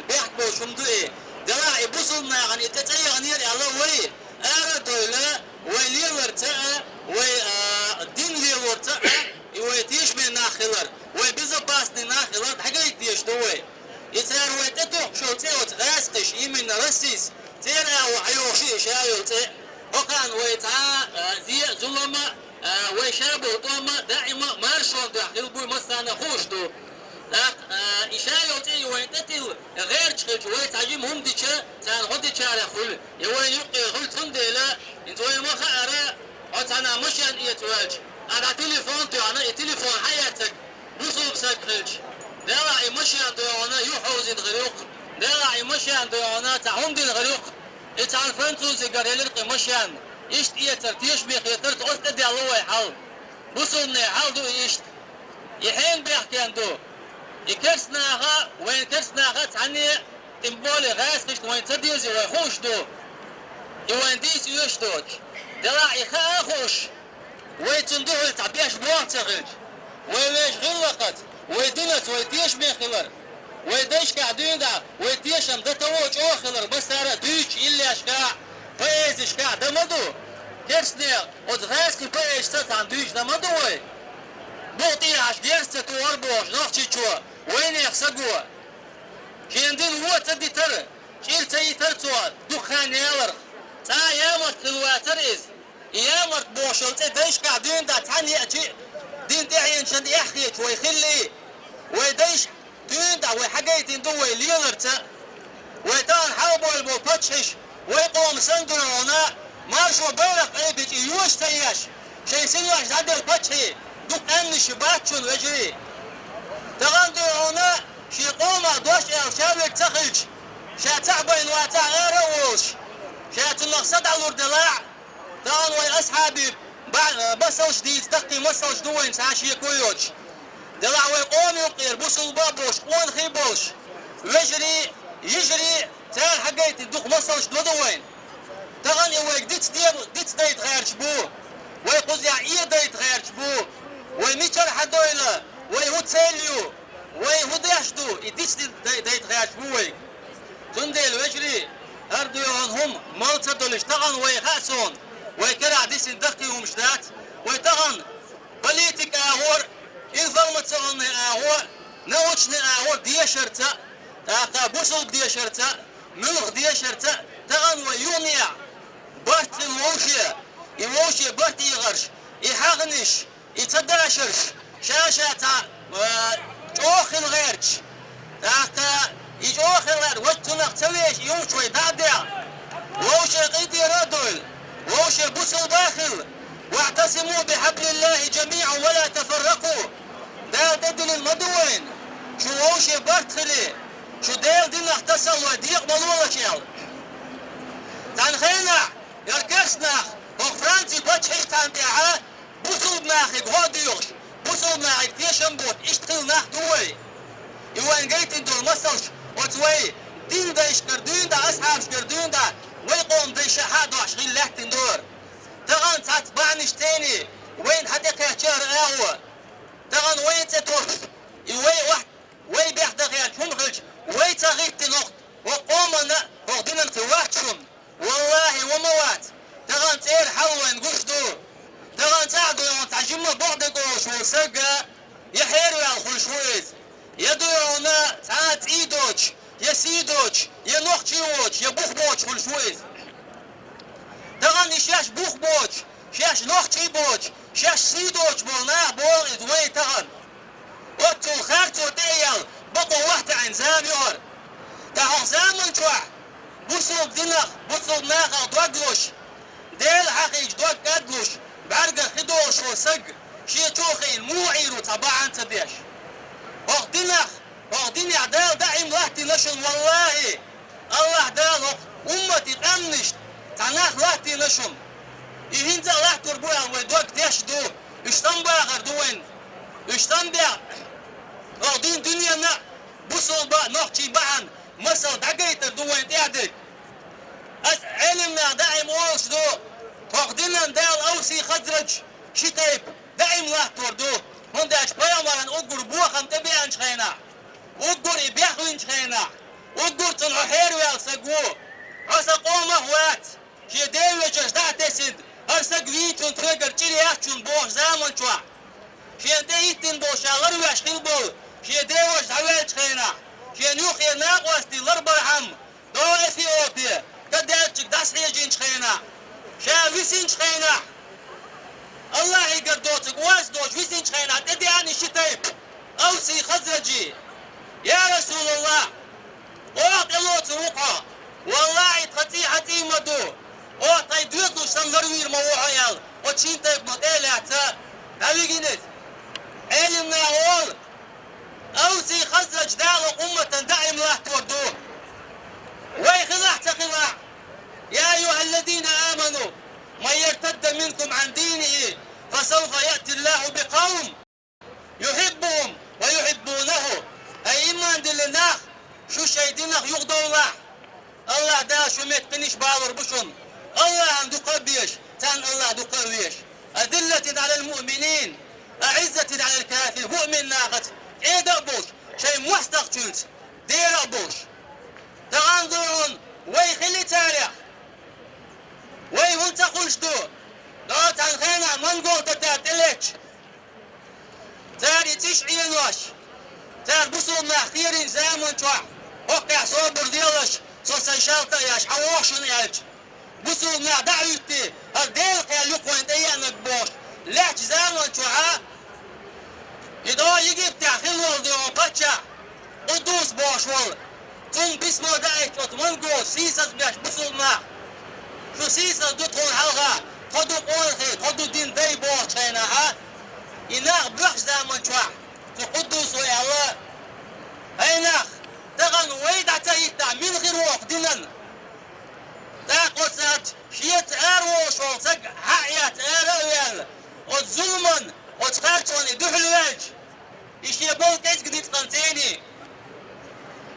бехк боцуш хӀума ду и. Делахь и бусулбанахана и тӀе цӀа яханера аьлла вай, ара а дойла, вай леларца а, вай, а, дин лелорца а, и вай тешаме нах хилар, вай безопасный нах хилар дӀахьагайта дезаш ду вай. И цара вай тӀе тухкуш йолу цӀе оцу гӀаскхаша, именно Россис, церан агӀо хьайохуш и ша йолу цӀе. ХӀокхарна вай цхьа а, а, зе а, зулам а, а, вай шабо тӀом а, даима а маршонна дуьхьа хила буй массарна хууш ду. ТӀаккха, а, и ша йолу цӀе и вайна тӀе тилла гӀерташ хилча, вай цхьа жима хӀума дича, царна хӀун дичара хуьлу, я вайна юккъе хуьлу, цундела, хӀинца вай ма хаара, хьо цхьана машен эца ваьлча, а дӀа телефон тоьхна, и телефон хьаэцнарг бусулба саг хилча, делахь и машен доьгӀна юххьовзийна хир ю-кх, делахь и машен доьгӀна цхьа хӀума дина хир ю-кх, и цхьана французигара елира-кх и машен, иштта эцар тешаме хетара, оцу тӀе даьлла вай хьал. Бусулбанийн хьал ду и иштта. И хьенан бехке ду? И керстанаха, вайн керстанаха цхьанне а, тем более гӀаскхашна вайн ца дезий вай хууш ду. И вайн дийца оьшуш доцуш. Делахь и хаа а хууш, вай цунна дуьхьал цхьа беш болх ца хилча, вай вешан гӀиллакхаца, вай динаца вай тешаме хилар, вай дайшкахь дуьйна дӀа вай тешам дан таво чӀогӀа хилар массара а дуьйцучу иллешкахь, поэзешкахь дан ма ду. Керстанех оцу гӀаскхийн поэзашца цхьаьна дуьйцуш дан ма ду вай. Букъ тӀехьашка герз ца тухура бохуш Нохчийчоь, вайнех саго. Шена дина вон ца дитара, чӀир ца йитара цо дукха хан яларх. Цкъа а ямарта хилла вацара иза. И ямарта бохуш йолу цӀе дайшкахь дуьйна дӀа цхьаьна еача а, дин тӀаьхьенашна эхь хеташ вай хиллий, вай дайша дуьйна дӀа вай хьагайтина ду вай леларца а. Вай тахана хьалабевлла болу паччахьаш вай къоман санна дуьйхьа маршо байракх айбича йоьш ца еш, шайн синош дӀаделла паччахьий дукха къаьмнаш бац шуна, вежарий. Тахана дуьйхьа шен къомах дош аьлла ша верг ца хилча, ша цхьаъ байна вацахь ара а волуш, ша цунах са дӀалур делахь, тахана вай асхьабийн ба-, масалш дийца, даккхий масалш ду вайна цхьа а шеко йоцуш. Делахь вай къоман юккъера бусулба а болуш, къонахий а болуш, вежарий, йижарий, цара хьагайтина дукха масалш доду вайна. Тахана и вайга диц де-, диц дайта гӀерташ бу, вай кхузахь э дайта гӀерташ бу, вай мичара хьадойла, вай хӀун цель ю, вай хӀун деш ду, и диц ди-, дай-, дайта гӀерташ бу вайга. Цундела, вежарий, хӀара дуьйхьа хӀума мала ца долуш, тахана вай хаьа суна, вай карахь дисина даккхий хӀумаш дац, вай тахана политика агӀор, информационный агӀор, научный агӀор дешарца, тӀаккха бусулба дешарца, муьлхха дешарца, тахана вай юханехьа барт хилла вовше, и вовше барт эгӀарш, и хьагӀнаш, и ца дашарш, ша-ша цхьа, а, чӀогӀа хила гӀерташ. ТӀаккха и чӀогӀа хила гӀерташ, вай цунах ца вешаш, и юхачу вай дӀа а дехна, вовше къинтӀера а дойла, вовше бусулба а хилла, «واعتصموا بحبل الله جميعا ولا تفرقوا». Дала тӀедиллина ма ду вайна, шу вовше барт хилий, шу Делан динах тасалла вай декъа ма лолаш аьлла. Цхьана хенахь, яра керстанах, хӀокху Францин паччахьаш цхьана тӀехьа бусулба нахе гӀо а доьхуш, бусулба нахе тешам боцуш, иштта хилла нах ду вай. И вайна гайтина долу масалш оцу вай дин дайшкара дуьйна дӀа, асхьабашкара дуьйна дӀа, вай къоман дайша хьа а дохьуш хилла лаьттина дара. Тахана цхьацца бахьанаш цӀений вайна хьа тӀекхаьчча хӀара агӀо. Тахана вайна цӀе тосуш, и вай охьа, вай бехк дан гӀерташ хӀума хилча, вай ца гӀиттина хӀокху, хӀокху къоманна а, хӀокху динан кхин вац шуна. Валлахьи, ва ма вац. Тахана цӀера хьал вайна гуш ду. Тахана цӀахь дуьйхьа цхьа жимма бакъдерг олуш волу саг а, я хьераваьлла хуьлуш ву иза, я дуьйхьа цхьа а цӀий доцуш, я сий доцуш, я нохчий воцуш, я бух боцуш хуьлуш ву иза. Тахана и шаьш бух боцуш, шаьш нохчий боцуш, шаьш сий доцуш болу нах боху иза вай тахана. Оццул харцо тӀе а яьлла, бакъо вахтаьӀна зама ю хӀара. ТӀаккха хӀокху заман чохь бусулба динах, бусулба нахах дог луш, Дела хьахийча дог кӀадлуш, бӀаьргах хи долуш волу саг, шен чу а хиъна, муха Ӏийр ву цхьа бахьана ца деш? ХӀокху динах, хӀокху динехь Дала даим латтийна шуна, валлахьи! АллахӀ Дала хӀокху умматан къаьмнашна цхьа нах латтийна шуна. И хӀинца а латтор бу аьлла вай дог теш ду, уьш самабахар ду вайн. Уьш самабаьхна, хӀокху дин дуьненна а, бусулба нохчий бахьан масал дӀагайтар ду вайн тӀехь дерг. Ас Ӏелимнах даим олуш ду, тхох динан Дала Авси Хазрадж ши тайпа даим латтор ду, хӀунда аьлча пайхамаран уггар бохам тӀебеанчу хенахь, уггар и бехвинчу хенахь, уггар цунна хьо хьерваьлла саг ву, хьо сан къомах вац, шен девешаш дӀа а тесина, хӀара саг вийчун тхоьгара чӀир яц шуна бохуш заман чохь. Шена тӀе хӀиттина болу ша ларвеш хила болу, шен деваш дӀаваьллачу хенахь, шена юххе накъостий ларбархьама, дӀо Эфиопе, кадаьллачуьнга дӀасахьежинчу хенахь, ша висинчу хенахь, Аллахьигара доцург оза доцуш висинчу хенахь тӀедеана и ши тайпа, Авси Хазраджи. Я Расулаллах, оха тӀелоцур ву хьо. Валлахьи, тхан цӀий хьан цӀий ма ду. Оха тхайн доьзалш санна ларвийр ма ву хьо аьлла, оцу шина тайпано тӀе а лаьцна, дӀавигина иза. Ӏелимнаха олу, Авси Хазрадж Дала умматан даим латтор ду. Вай хилахь ца хилахь, يا أيها الذين آمنوا من يرتد منكم عن دينه فسوف يأتي الله بقوم يحبهم ويحبونه. Ай, иман диллина нах, шу шайн динах юхадовлахь. Аллахь Дала шу меттаниш балор бу шуна. Аллахьан дукха а безаш, царна Аллахь дукха а везаш. أذلة على المؤمنين أعزة على الكافرين. Муъмин нахаца кӀеда а болуш, шайн мостагӀчуьнца дера а болуш. Тахана дуьйхьун вай хили царех. Вай хӀунда ца хуьлуш ду? ДӀо цхьана хенахь монгол татар тӀелетташ. Цара и цӀиш Ӏенош, цара бусулба нах кхеринчу заман чохь, хӀокхехь собар делаш, со сайн шалта а еш, хьан вохшина аьлча, бусулба нах дӀа а хӀуьттий, хӀара Делан кхел ю-кх вайн тӀееанарг бохуш, лаьттачу заман чохь, и дӀо Египтехь хилла волу дуьйхьун паччахь, Къуддус бохуш волу, цунна письмо даийтина оцу монголаша сийсаз беш бусулба нах. Шу сийсаз ду тхуна хьалха, тхо ду къонахий, тхо ду дин дай бохучу хенахь, а? И нах боьхначу заман чохь, цу Къуддусо аьлла: «ХӀай нах, тахана вай дӀа ца хӀиттахь, мила хир ву оцу динан?» ТӀаккха оцу саьрча шеца ара волуш волу саг хьа а эцна ара а ваьлла, оцу зуламан, оцу харцонан и дуьхьал ваьлча, и шен болу кӀезиг ницкъан цӀений,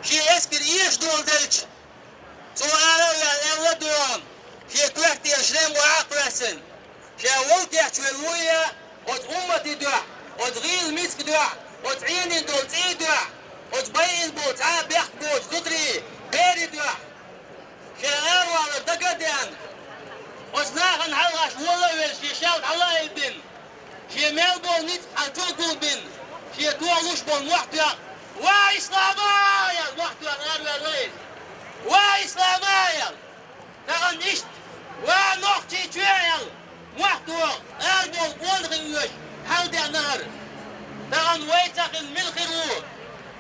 шен эскар эшадоладелча, цо ара а ваьлла, аьлла а дуьйхьун, шен коьртера шлем охьа а кхоьссина, ша вовкехь чу велла ву и, оцу умматан дуьхьа, оцу гӀийла мискан дуьхьа, оцу Ӏийнийна долу цӀий дуьхьа, оцу байина болу цхьа а бехк боцу зударий, берийн дуьхьа. Шен аравалар дага а деана, оцу нахана хьалха аш вола а велла, шен шаьлта хьала а йибина, шен мел болу ницкъ хьалчу а гулбина, шен тохалуш болу мохь тоьхна: «Ва Ислама!» — аьлла, мохь тоьхна араваьлла иза. «Ва Ислама!» — аьлла. Тахана иштта: «Ва Нохчийчоь!» — аьлла, мохь тоьхна, ара болу къонахий оьшу хьаладеана хӀара. Тахана вай ца хилла мила хир ву?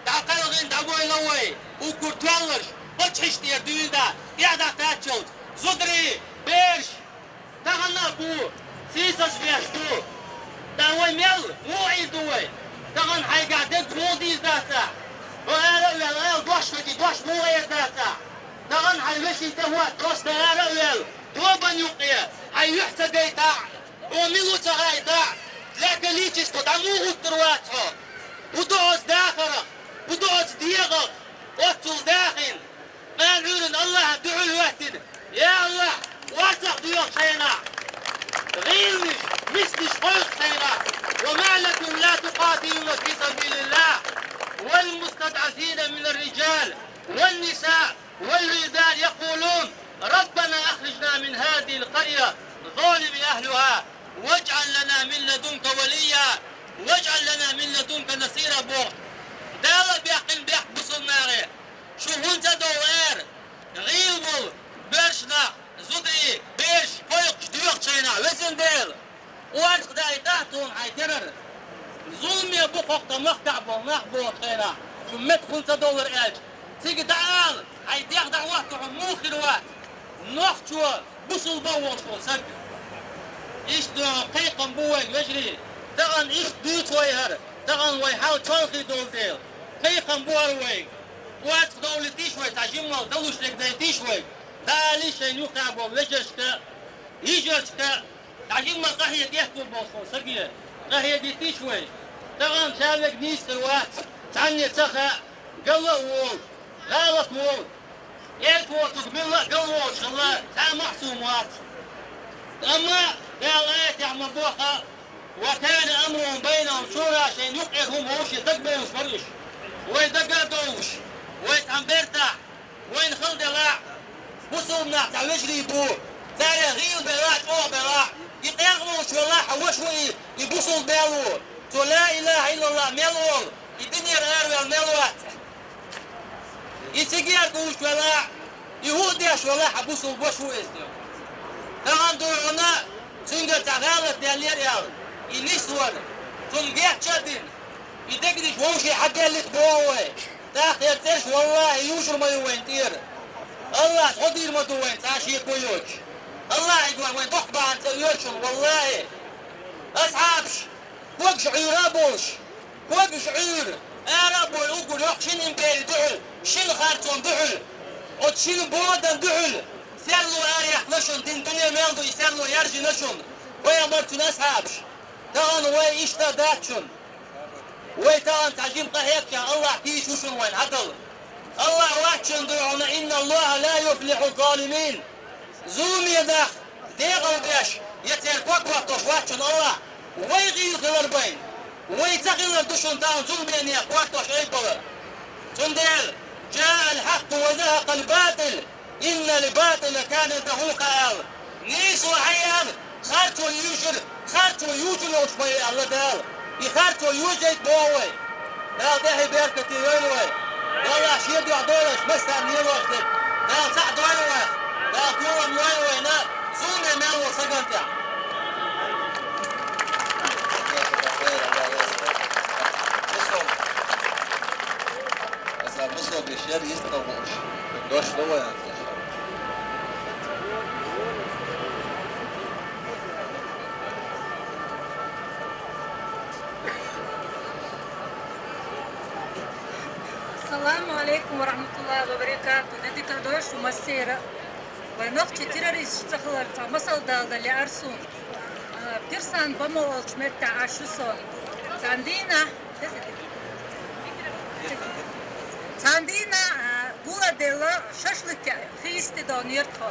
ДӀакхелхина дӀавойла вай, уггар тоьлларш, паччахьаш тӀера дуьйна дӀа, тӀаьхьа дӀакхаччалц, зударий, бераш, тахана а бу, сийсаз беш ду. ТӀаккха вай мел, муха Ӏийр ду вай? Тахана хьайгахь дерг муха дийр дац ахь? Хьо ара а ваьлла, ала дош хилча, дош муха эр дац ахь? Тахана хьайн вешин тӀе хӀотта, хӀоста ара а ваьлла, тобанна юккъе, хьайн юьхь ца гайтахь, хьо мила ву ца хаийтахь, для количества дӀа муха гӀуттур вац хьо? ХӀун ду оцу дахарх? ХӀун ду оцу дегӀах? Оццул дахийна, къан Ӏуьйранна Аллахьан дуьхьал хӀоьттина: «Я Аллахь, орцах доьхучу хенахь, гӀийланаш, мисканаш кхойкхучу хенахь, وما لكم لا تقاتلون في سبيل الله والمستضعفين من الرجال والنساء والولدان يقولون ربنا أخرجنا من هذه القرية الظالم أهلها واجعل لنا من لدنك وليا واجعل لنا من لدنك نصيرا», — боху. Дала бехкина бехк бусулнагӀе. Шу хӀунда ца довла ара? ГӀийла болу боьрша нах, зударий, бераш кхойкхуш доьхучу хенахь, везан Дела, орцах даийтахь тхуна хьайн терра. Зуламе бу хӀокху тхан махкахь болу нах бохучу хенахь, шу меттах хӀунда ца довлар аьлча, цига дӀаала, хьайн дегӀ дӀахӀотто хьуна муха хир вац? Нохчо, бусулба а волуш волу саг. Иштта кхайкхам бу вайга, вежарий. Тахана иштта дуьйцу вай хӀара, тахана вай хьал чолхе долу дела. Кхайкхам бу хӀара вайга. Орцах довлийтийша вай, цхьа жимма далуш дерг дайтийша вайга. ДӀаалийша шайна юххехь болу вежаршка, йижаршка, цхьа жимма къахьега эттур болуш волу саге къахьегийтийша вай. Тахана ша верг нийса хир вац, цхьанне ца хаьа. Галла а волу, гӀалат а волу, эрк а волу, цуьнга милла а галволуш хилла, цхьа а маьӀсум вац. Амма Дала аятехь ма-бохху: «Ва кана амрухум байнахум шура», шайна юккъера хӀума вовшийн дагабевллаш бара уьш. Вай дагадовлуш, вай цхьана бертахь, вайна хала делахь, бусулба нах цхьа вежарий бу, царех гӀийла белахь, чӀогӀа белахь, и къегӀа волуш велахь, хьан ваша ву и, и бусулба мел ву, цо ла илаха иллаллах мел волу, и динера араваьлла мел вац. И сигер гуш велахь, и хӀу а деш велахь, хьан бусулба ваша ву иза. Тахана дуй хьуна, цуьнгара цхьа гӀалат даьллера аьлла, и нисвара, цунна гечча а дина, и дегнаш вовшийн хьаделлита боху вай. ТӀаккха хӀара цӀераш, валлахӀи, юшур ма ю вайна тӀера. АллахӀа хьо дийр ма ду вайна цхьа а шеко йоцуш. АллахӀе гой вайн доккха бахьана ца оьшу шуна, валлахӀи. Асхьабаш, когаш Ӏуьйра а болуш, когаш Ӏуьйра, ара а бой уггар йоккха шина импери дуьхьал, шина харцонна дуьхьал, оцу шина бодан дуьхьал, серло араяьккхина шуна, дин дуьне мел ду, и серло яржийна шуна, пайхамар, цуьнан асхьабаш. Тахана вай иштта дац шуна. Вай тахана цхьа жима къа хьекхча, АллахӀ тийша ву шуна вайна хьадала. АллахӀ вац шуна дуй хьуна: «Инна Аллаха ла юфлиху залимин». Зуламе нах декъал беш, я церан ког хӀоттош вац шуна АллахӀ. Вай гӀийла хилар байна. Вай ца хилар ду шуна тахана зуламех хӀоттош айбалар. Цундела: «Жаал хьакъу ва захакъал батил, иннал батила кана захука», аьлла. Нийсо хьаяьлла, харцо юьйжира, харцо юьйжина йолуш ма ю аьлла Дала. И харцо йоьжайта боху вай. Дала тӀаьхье беркате йойла вай. Дала шен дуьхьа дойла аша массарна лелош дерг. Дала цхьаъ дойла вай. Дала толам лойла вайна зуламе мел волу сагана тӀехь. Аса бусалба йиш яра йистхила бууш, дош ду вай аса. Ассаламу алейкум ва рахматуллахи ва баракату. Де дика дойла шу массеран. Вай нохчий террористаш ца хиларца масал дала дан лаьара суна. А, Пирсан Бамо олучу меттехь Ӏаш ю со. Цхьана дийнахь, цхьана дийнахь, а, гул а делла, шашлык хийсти донера тхо.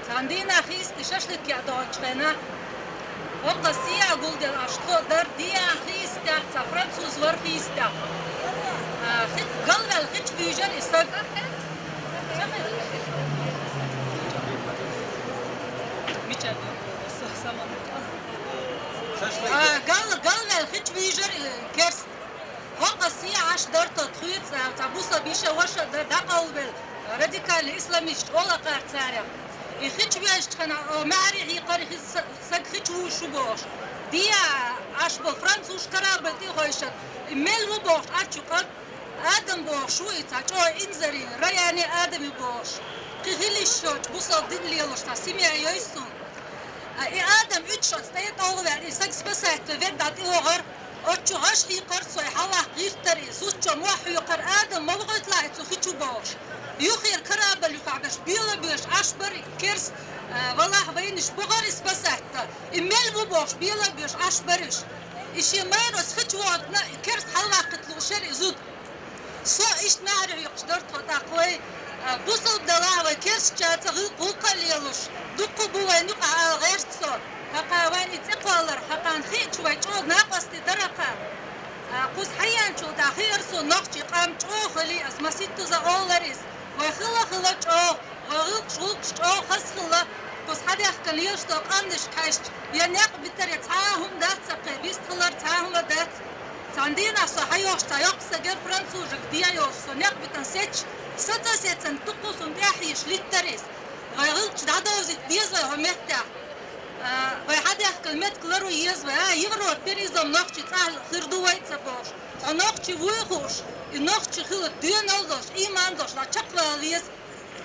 Цхьана дийнахь хийсти шашлык яа доцучу хенахь, хӀокху сиа гулделла аша тхо дара, диа хийстехь, цхьа француз вара хийстехь. А, хи-, галваьлла хи чу вуьйжира и саг. Мича ду, са-, саман. А, гал-, галваьлла хи чу вуьйжира и керст. ХӀокху сиа Ӏаш дара тхо, тхоьца, цхьа бусалба йиша ваша а дара, дӀакъовлабелла радикальный исламисташ олу кхара царах. И хи чу вуьйжучу хенахь, о, маьхьарий хьийкхира, хи са-, саг хи чу вуьйжуш ву бохуш. Диа Ӏаш болу французаш корабль тӀе а хойшуш, и мел ву бохуш Ӏачу къа-, Адам бохуш ву и цхьа чӀогӀа инзаре, раяне Адам ю бохуш. Кхин хила йиш йоцуш бусалба дин лелош цхьа семья йойсу. А, и Адам уьдуш оцу тӀе тӀовгӀа веана, и саг спасать ван ведда дӀа тӀе вахара. Оцу чу гӀаш хьийкхира цо, и хьалаваккха гӀиртара, и зудчо мохь хьоькхура, Адам ма вахийталахь и цу хи чу бохуш. Юххера корабль юххехь берш бела а боьшуш Ӏаш бара и керст, а, валахь вайнаш бохура и спасать дан. И мел ву бохуш бела а боьшуш Ӏаш бара уьш. И шен майра оцу хи чу вахийтина, и керст хьалаваккхийта лууш яра и зуда. Со иштта маьхьарий хьоькхуш дара тхо тӀаккха вай, а, бусалба далахь вай керстачаьрца гӀуллакх а лелош, дуккха а бу вайна юкъахь ала гӀерта со. ХӀокху вайна и цӀе кхоллар, хӀокхарна хиъча вай чӀогӀа накъостий дара хӀокхарна. А, кхуза хьаеанчул тӀаьхьа хиира суна нохчийн къам чӀогӀа хили, ас масийттаза олура иза. Вай хила а хила чӀогӀа, вай гӀуллакхаш, гӀуллакхаш чӀогӀа хаза хилла, кхуза хьадаьхкина лелаш долу къаьмнашка хьаьжча, я некъ битара, я цхьа а хӀума дац цхьа кхин, вистхилар цхьа а хӀума дац. Цхьана дийнахь со хьайогӀуш цхьа йоккха саг яра французашка дӀайогӀуш, со некъ битина сецча, саца а сецна, дуккха а суна тӀаьхьа йийша литтара иза. Вай гӀуллакхаш дӀадовзийта деза вай хӀокху меттехь. А, вай хьадаьхкина меттиг ларъян еза вай, а, Европера иза-м нохчийн цӀахь хир ду вай а ца бохуш. Хьо нохчи вуй хууш, и нохчи хилар доьналла долуш, ийман долуш, дӀа чекхвала веза.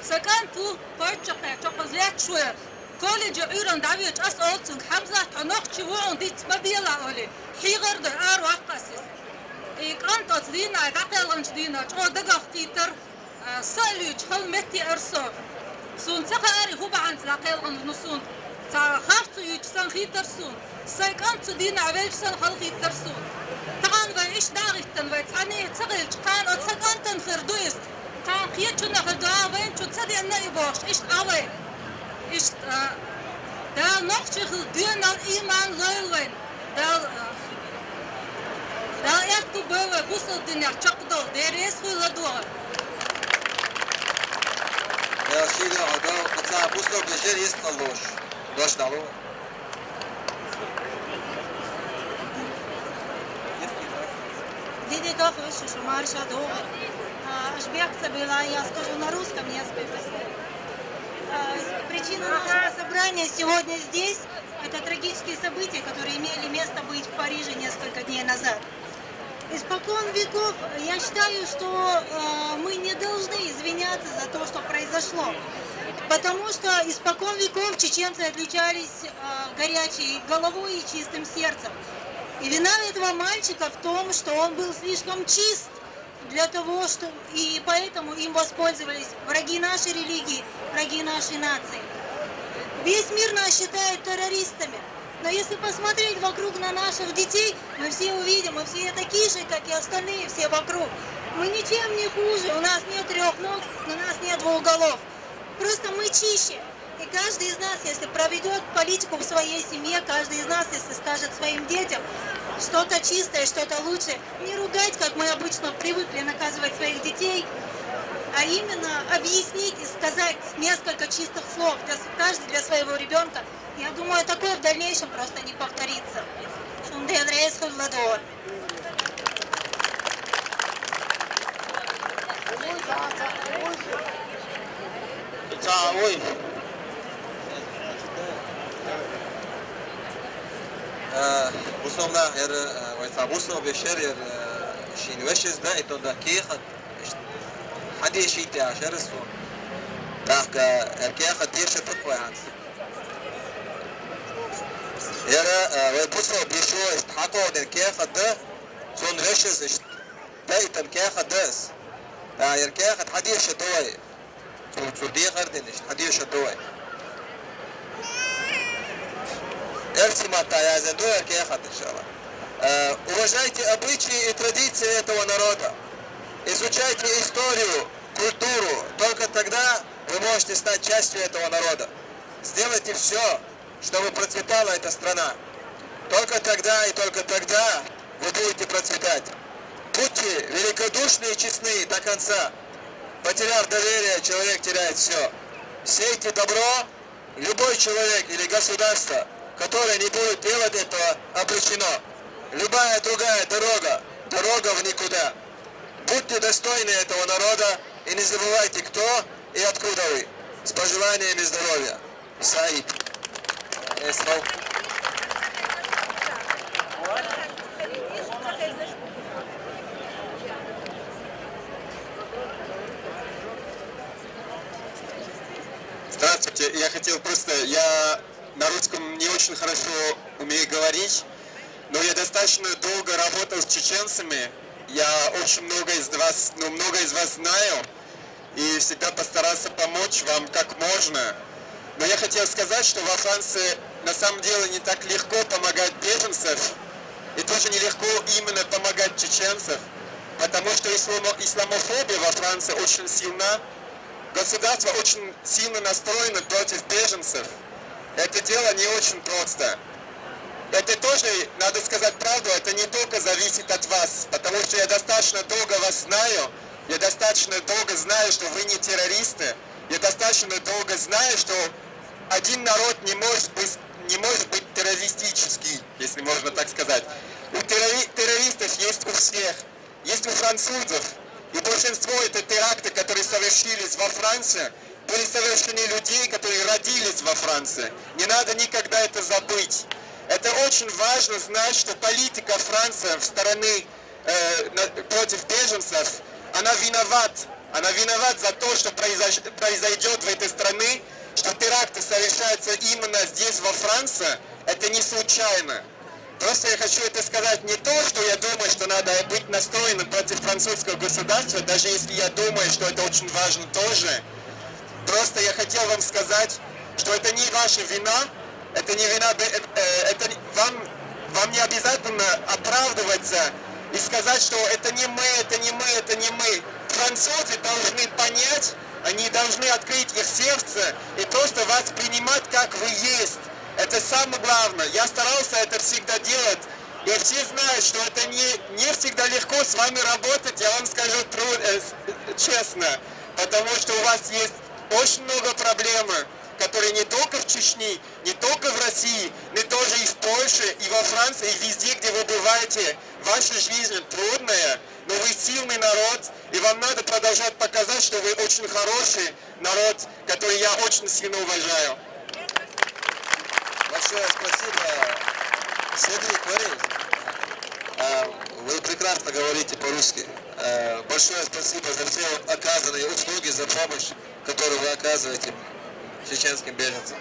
Сан кӀант ву, кхойтта шо кхаьчча, кхуза лаьтташ ву яра. Колледжехь Ӏуьйранна дӀавоьдуш ас олу цуьнга: «Хьамзат, хьо нохчи ву хьуна диц ма делахь», олий, хьийгӀар а дой, араваккха ас иза. И кӀант оцу дийнахь, дӀакхелхинчу дийнахь чӀогӀа дагах кхийтира, а, са а луьйчу хала метта еара со. Суна ца хаьара, хӀун бахьанца дӀакхелхина ву суна, цхьа харцо юьйцуш санна хийтара суна. Сайн кӀант цу дийнахь велча санна хала хийтара суна. Тахана вай Иштта дагӀиттан вай цхьанне ца хилча, кхана оцу сан кӀантана хир ду иза. Кхана кхечунна хир ду, а вайн чу ца деанна и бохуш, иштта а вай. Иштта, а, Дала нохчий хила доьналла, ийман лойла вайн. Дала, а, Дала аьтто бойла вай бусалба динех чекхдовла. Дела реза хуьлда вай. Дела шийла хьо Дала, кху цхьа бусалба жер йистхуьлуш. Дош дало. Дидика хвыше, что Марша долго. А, Ашбек Сабила, я скажу на русском несколько слов. А, причина нашего собрания сегодня здесь — это трагические события, которые имели место быть в Париже несколько дней назад. Испокон веков, я считаю, что, э, мы не должны извиняться за то, что произошло, потому что испокон веков чеченцы отличались, э, горячей головой и чистым сердцем. И вина этого мальчика в том, что он был слишком чист для того, что, и поэтому им воспользовались враги нашей религии, враги нашей нации. Весь мир нас считает террористами. Но если посмотреть вокруг на наших детей, мы все увидим, мы все такие же, как и остальные все вокруг. Мы ничем не хуже, у нас нет трёх ног, у нас нет двух голов. Просто мы чище. И каждый из нас, если проведёт политику в своей семье, каждый из нас, если скажет своим детям что-то чистое, что-то лучшее, не ругать, как мы обычно привыкли наказывать своих детей, а именно объяснить и сказать несколько чистых слов, для с-, каждый для своего ребёнка, я думаю, такое в дальнейшем просто не повторится. Шуна Дела реза хуьлда. Ца вуй. Э, бусалба нах, яра, э, вай цхьа бусалба вешар, яра, э, шен вешас дан, и тӀаккха кехат, иштта, хьадешийта аьлла яра суна. ТӀаккха, э, кехат дешар ду-кх вай хӀинца. Яра, э, вай бусалба вешас иштта хьакховдийна кехат да, цунна вешас иштта. Даийтина кехат да иза. А, яра кехат хьадешар ду вай. Цу, цу дехар дина иштта хьадешар ду вай. Эрсий маттахь яздан ду яра кехат, иншалла. Э, уважайте обычаи и традиции этого народа. Изучайте историю, культуру. Только тогда вы можете стать частью этого народа. Сделайте всё, чтобы процветала эта страна. Только тогда и только тогда вы будете процветать. Будьте великодушны и честны до конца. Потеряв доверие, человек теряет всё. Сейте добро. Любой человек или государство, которое не будет делать этого, обречено. Любая другая дорога — дорога в никуда. Будьте достойны этого народа и не забывайте, кто и откуда вы. С пожеланиями здоровья. Саид. Э, слов. Здравствуйте. Я хотел просто, я на русском не очень хорошо умею говорить, но я достаточно долго работал с чеченцами. Я очень много из вас, ну, много из вас знаю, и всегда постарался помочь вам как можно. Но я хотел сказать, что во Франции на самом деле не так легко помогать беженцев, и тоже нелегко именно помогать чеченцев, потому что исламо-, исламофобия во Франции очень сильна. Государство очень сильно настроено против беженцев. Это дело не очень просто. Это тоже, надо сказать правду, это не только зависит от вас, потому что я достаточно долго вас знаю, я достаточно долго знаю, что вы не террористы, я достаточно долго знаю, что один народ не может быть, не может быть террористический, если можно так сказать. У террори-, террористов есть у всех. Есть у французов. И большинство это теракты, которые совершились во Франции, были совершены людей, которые родились во Франции. Не надо никогда это забыть. Это очень важно знать, что политика Франции в стороны, э, на-, против беженцев, она виноват. Она виноват за то, что произош-, произойдёт в этой стране, что теракты совершаются именно здесь, во Франции. Это не случайно. Просто я хочу это сказать не то, что я думаю, что надо быть настроенным против французского государства, даже если я думаю, что это очень важно тоже. Просто я хотел вам сказать, что это не ваша вина, это не вина, бе-, э, э, это не, вам, вам не обязательно оправдываться и сказать, что это не мы, это не мы, это не мы. Французы должны понять, они должны открыть их сердце и просто вас принимать, как вы есть. Это самое главное. Я старался это всегда делать. И все знают, что это не, не всегда легко с вами работать, я вам скажу тру- э, с- честно. Потому что у вас есть очень много проблем, которые не только в Чечне, не только в России, но тоже и в Польше, и во Франции, и везде, где вы бываете. Ваша жизнь трудная, но вы сильный народ, и вам надо продолжать показать, что вы очень хороший народ, который я очень сильно уважаю. Большое спасибо, Седрик Варей. А, Вы прекрасно говорите по-русски. Э, Большое спасибо за все оказанные услуги, за помощь, которую вы оказываете чеченским беженцам.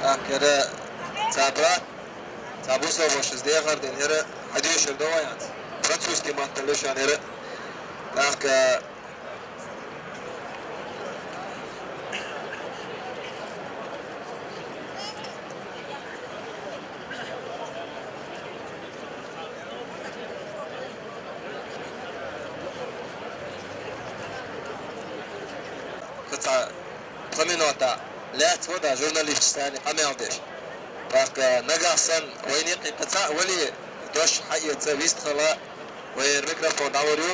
Так, это Цабра. Цабу собо шиздехар ден, это Адюшев Доваянц. Французский маттан лишан, это. Так, э, Кхы цхьа пхи минута лаьцна ва да журналисташ санна къамел деш. ТӀаккха нагахь санна вайна юкъе кхы цхьа а вале, дош хьаэца, вистхила, вай микрофон дӀавар ю.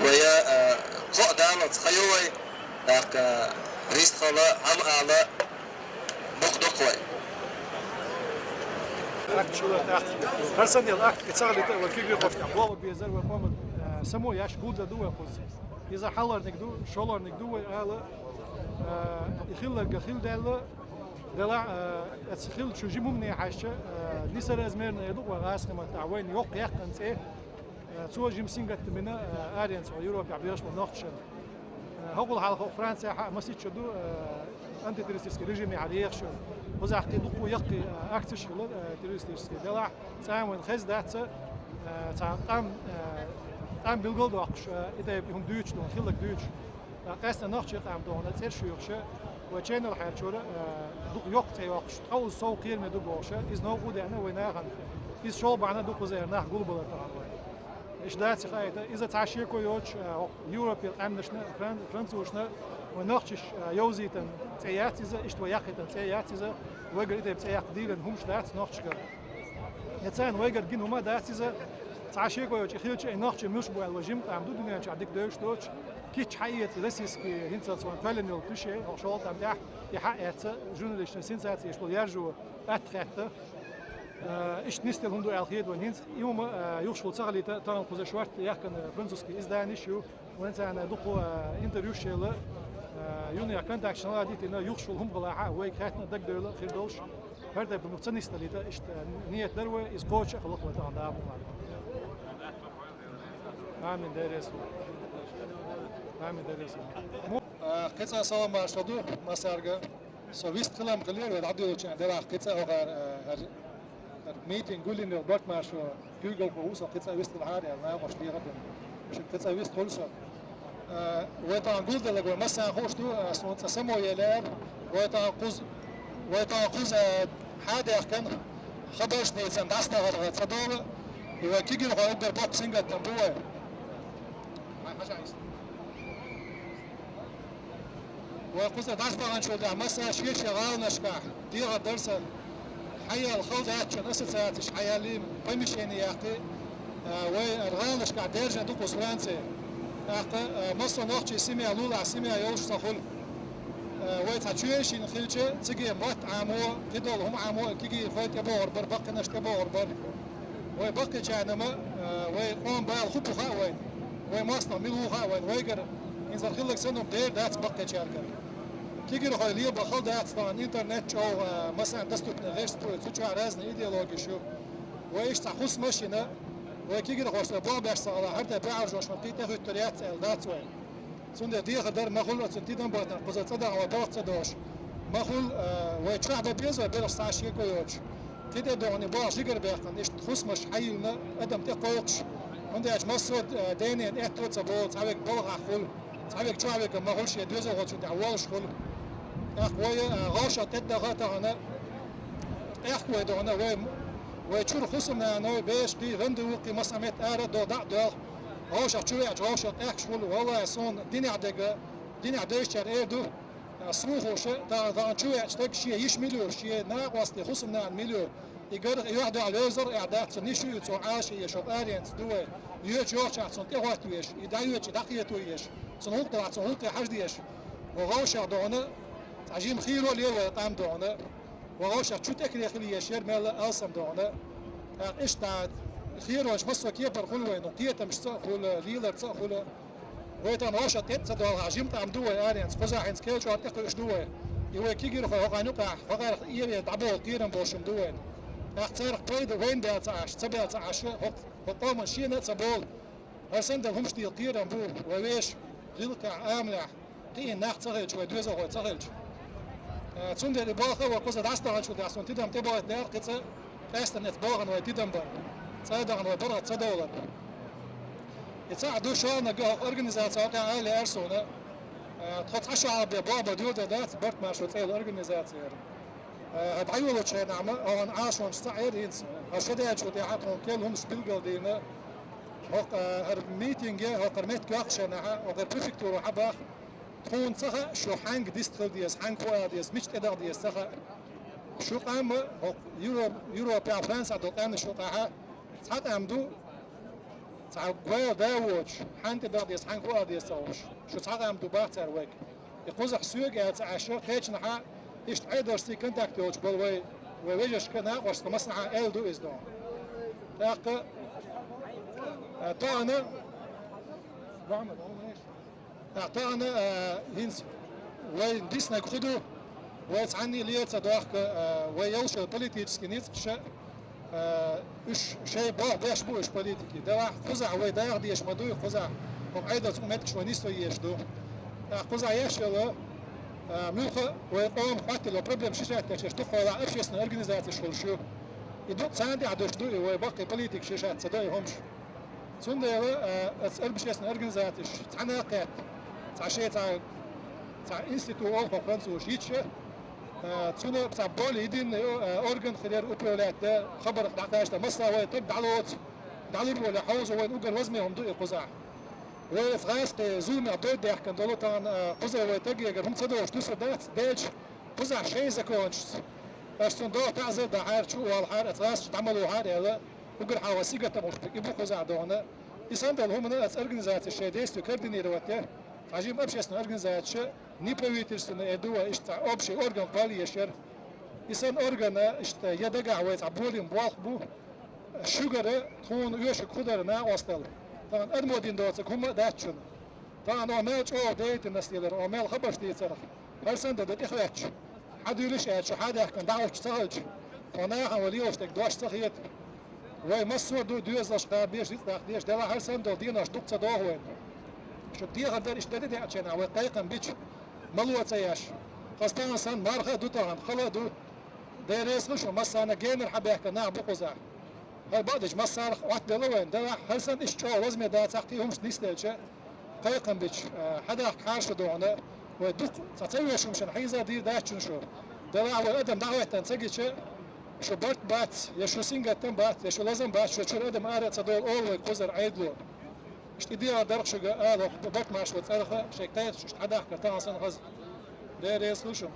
Вай, э, кхоъ даллалц ха ю вай, тӀаккха вистхила, хӀама ала, букъ дукха вай. Акт чула тӀаккха. ХӀара санна акт кхы ца хилийта вай кегийрхошна болх безар вай къоман, э, само еш гулденна ду вай кхуза. Иза хьалхарниг ду, шолгӀарниг ду вай ала, э, и хилларг хилла даьлла, делахь, э, эцу хиллачу жимма хӀумане хьаьжча, э, несоразмерно ду вай гӀазкхийн маттахь, вайна йоккха яьккхина цӀе, э, цо жима сингаттам бина, э, аренца Европехь бехаш болчу нохчашна. Э, хӀокхул хьалха Францехь а масийтта ду, э, антитеррористический режимехь лехаш. Кхузахь кхин дукха яккхий, э, акцеш хилла, э, террористический. Делахь, цкъа а вайна хезна дац, э, цхьа къам, э, къам билгал а доккхуш, э, и тайпа хӀума дуьйцуш ду, хилларг дуьйцуш. Ткъа къаьстина нохчийн къам ду хьуна цӀераш йоьхуш, вай ченал хьерчора, э, дукха йоккха цӀе йоккхуш, ткъа иза сов кхераме ду бохуш, иза новкъа а деана вай нахана. Иза шолгӀа бахьана ду кхузара нах гулбалар тахана вай. Иштта дац и хаийта, иза цхьа шеко йоцуш, э, Европера къаьмнашна, фран-, французашна, вай нохчаша, э, йовзийтина цӀе яц иза, иштта вай яккхийтина цӀе яц иза, вайгара и тайпа цӀе яккха дийлина хӀумаш дац нохчашкара. Я царна вайгара гина хӀума дац иза, цхьа шеко йоцуш и хилча, и нохчий муьлш бу аьлла, вай жима къам ду дуьнен чохь дика девзаш доцуш, кийча хьаэца российский хӀинца цунна кхоьллина йолу клише, хӀокху шолгӀа тӀам тӀехь, и хьаэца, журналисташна сенсацеш болу яржо атта хаьтта. Э, иштта нисделла хӀума ду аьлла хета вайна хӀинца. И хӀума, э, юххехула ца хилийта, тахана кхуза шортта яьккхина французский изданеш ю. Вайн царна дукха, э, интервьюш елла, э, юнах контакташ наладийтина, юххехула хӀума хилахь а, вайга хаьттина дагадевлла хир долуш. ХӀара тайпа хӀума ца нисделлийта, иштта, э, нийят дара вай, иза кхочуш а хилла вай тахана дакъа ма. Амин, Дела реза хуьлда. Амин, Дела реза хуьлда. Э, кхин цкъа салам-маршалла ду массаьрга. Со вистхилам хилира, вай дӀадуьллучу делахь кхин цкъа хӀокхара, э, хӀара, хӀара митинг гулйина йолу Барт-Маршо куьйгалхо ву, со кхин цкъа вистхилахьара аьлла, накъост дехар дина. Шуьга кхин цкъа вистхуьлу со. Э, вай тахана гулделларг вай массарна хууш ду, э, суна цкъа само елира, вай тахана кхуза, вай тахана кхуза, э, хьадаьхкина, хабаршна царна дӀасадахар ца долу, и вай кегийрхой уггар боккха сингаттам бу вай. Вай кхуза дӀасадаханчул тӀаьхьа массара шен-шен гӀаланашкахь дехар дара сан. Хьаелла хала даьччун ассоциацеш хьаеллий, помещение яьккхий, а, вай гӀаланашкахь даьржина ду кхуза Франци. ТӀаккха, а, массо а нохчийн семья лулахь семья йолуш ца хуьлу. А, вай цхьа чоьшийна хилча, циге мотт Ӏамо, кхидолу хӀума Ӏамо, кегийрхой тӀебогӀур бара, баккхийнаш тӀебогӀур бара. Вай баккхийчарна ма, а, вай къоман бала хӀун бу хаьа вайна. Вай мостагӀа мила ву хаьа вайна. Вайгара хӀинца хилларг санна хӀума дер дац баккхийчаьргара. Кегийрхой лебан хала дац тахана, интернет чӀогӀа, а, массарна доступный гӀерташ бу, цу чохь разные идеологеш ю. Вай иштта цхьа хӀусамаш а йина, вай кегийрхошца болх беш ца хилахь, хӀара тайпа бӀаьржош ма кхин тӀехӀуьттур яц аьлла дац вай. Цундела дехар дара ма хуьлу оцу тидам батана кхуза цӀа даха вай балха ца дохуш. Ма хуьлу, а, вай чохь бан беза вай белхаш цхьа а шеко йоцуш. КхидӀа дохуний болх жигара баьккхина, иштта хӀусамаш хьайиллина, адам тӀекхойкхуш. ХӀунда аьлча массо а, а, денна аьтто а ца болу, цхьа верг балхахь хуьлу, цхьа верг чохь верг ма хуьлу, шен доьзалхочун тӀехь волуш хуьлу. ТӀаккха вай, а, гӀовшах тӀеддаха тахана, тӀехк вай догӀана, вай, вай чура хӀусамнаной, бешкхий, рандавукхий, масса метта ара а дола дӀа а дола, гӀовшах чу веача, гӀовшах тӀехкаш хул, валлахӀи, сона динехь дега, динехь дайшчара эр ду, а, сухуша, тахана, тахана чу веача стаг шен йиш мила ю, шен накъостий, хӀусамнана мила ю, и гарах, и юьхь дуьхьал левзар а дац, цун йиш ю, цо Ӏалашъеш, хӀокху аренца ду вай, йоьчу йохчахь цунна тӀехӀотта веш, и дӀайоьчу дӀакхета веш, цунна гӀуллакх делахь, цунна гӀуллакхе хьажа деш, вай гӀовшах догӀана, цхьа жима хийро лела вай къам догӀана, вай гӀовшах чу тӀекхерхила еш яра мел а алсам догӀана. ТӀаккха иштта херош массо а кепара хуьлу вайна, кхетамашца а хуьлу, леларца а хуьлу. Вай тахана гӀовшах тӀе а ца доьлхуш, жима къам ду вай аренца, кхузахь хӀинца кхел чӀогӀа тӀекхуьуш ду вай. И вай кегийрхой хӀокхарна юкъахь, хӀокхарах эве дӀаболу кхерам болуш ду вайна. ТӀаккха царах пайда вайна баьлла ца Ӏаш, ца баьлла ца Ӏаш, хӀокху, хӀокху къоман шена а ца болу. ХӀара санна дела хӀумаш дийла кхерам бу, вай вешан гӀиллакхехь, амалехь, кхиъна нах ца хилча, вай доьзалхой ца хилча. Э, цундела и болх а вай кхуза дӀасадаханчул тӀехь суна тидам тӀебахийтинера кхин цкъа, къаьстина эцца бахана вай тидам бар, цкъа а дахана вай бархӀ ца довлар. И цхьаъ ду, шолгӀа хӀокху организацин хьокъехь ала лаьара суна. Э, тхо цхьа шо хьалха бен болх бан доьлла дац, Барт-Маршо цӀе йолу организаци яра. Э, дӀайолучу хенахь ма, хьуна Ӏалашонаш цхьаъ яра хӀинца. ХӀара шо даьллачул тӀаьхьа тхуна керла хӀуманаш билгалдина. ХӀокху, э, хӀара митинге, хӀокхара меттиг йоккхучу хенахь, хӀокхара префектуро хьабаха, тхуна ца хаьа, шу хьаьнга дистхила деза, хьаьнга хӀун ала деза, мича тӀедаха деза ца хаьа. Шу къам а, хӀокху Юро-, Европехь, Францехь долу къаьмнаш юкъахь цхьа къам ду, цхьа гойла да а воцуш, хьанна тӀедаха деза, хьаьнга хӀун ала деза ца хууш. Шу цхьа къам ду бах цара вайга. И кхузахь соьга аьлла ца Ӏаш, кхечанхьа иштта Ӏедалшций контакт йолчу болу вай, вай вежаршка, накъосташка, массанхьа аьлла ду иза догӀу. ТӀаккха, а, тахана, тӀаккха тахана, а, хӀинца вай диснарг хӀун ду, вай цхьанний ле ца дохка, а, вай йолуш йолу политический ницкъаша, Э, уьш шайн болх беш бу уьш политики. Делахь кхузахь вай даха дезаш ма дуй, кхузахь хӀокху Ӏедалца меттигаш вай нисдо езаш ду. ТӀаккха кхузахь еш йолу, э, муьлхха а вай къомах хӀоттийна проблема шишаттачераш дукхахьолахь общественная организацияш хуьлуш ю. И дукха царна тӀехь дуьсуш ду и, вай баккхий политикаш шишатта ца до и хӀумаш. Цундела, э, оцу общественная организацияш цхьаьна а кхетта, цхьа шайн цхьа, цхьа институт олу-кх французаша, йича, Э, цуьнан цхьа более единый, э, орган хир яра управлять де, хабарх дӀакхача, масала вай таг дӀалоцу, дӀалур вале хьовзо вайна уггар лазаме хӀума ду и кхузахь. Вай оцу гӀазкхийн зуламех дойд даьхкина долу тахана, э, кхузахь вай тагегара хӀума ца догӀуш дуьсур дац, делча кхузахь шайн законашца. Аша цунна догӀу таӀзар а дахьара, чу а волхьара, оцу гӀазкхаша дӀа ма лохьара аьлла, уггар хьалха сингаттам хӀуттуш и бу кхузахь догӀана. И санна долу хӀуманаш оцу организацияша шайн действие координировать де, цхьа жима общественная организацияша, неправительственный, э, ду вай, иштта цхьа общий орган кхолла еш яра. И санна орган, иштта, я дагахь вай цхьа болийна болх бу, шуьгара тхуна оьшург хӀун дара накъосталла. Тахана адамо дина доцург хӀумма а дац шуна. Тахана оха мел чӀогӀа деятельность елира, оха мел хабарш дийцарх. ХӀара санна дан тӀехваьчча, хьан дуьллуш аьлча, шу хьан даьхкина дӀахӀуттуш ца хилча, тхо нахана вай лелаш дерг дош ца хета. Вай массо а ду доьзалш кхаба дезаш, ницкъ даккха дезаш, делахь хӀара санна долу денош дукха ца догӀу вайна. Шу дехар дара иштта де деача хенахь, вай кхайкхам бича, мало ца еш. Хаза тахана санна марха а ду тахана, хала а ду. Дела реза хуьлда шуна, массарна генара хьабаьхкина нах бу кхузахь. ХӀара бакъдерг массарах Ӏоттаделла вайна, делахь хӀара санна иштта чӀогӀа лазаме дацахь кхин хӀумаш нисделча, кхайкхам бича, а, хьадахка хьаша догӀана, вай дукха цхьа ца оьшучунна хьийза дийр дац шуна шу. Делахь вай адам дӀахӀоьттина ца гича, шу барт бац, я шу сингаттам бац, я шу лазам бац, шу чуьра адам ара а ца довла олу вай кхузара Ӏедало. Иштта и дегӀан дарх шуьга ала, хӀокху барт-маршо цӀарах шайга кхеташ, иштта хьадахкар тахана санна хаза. Дела реза хуьлда шуна.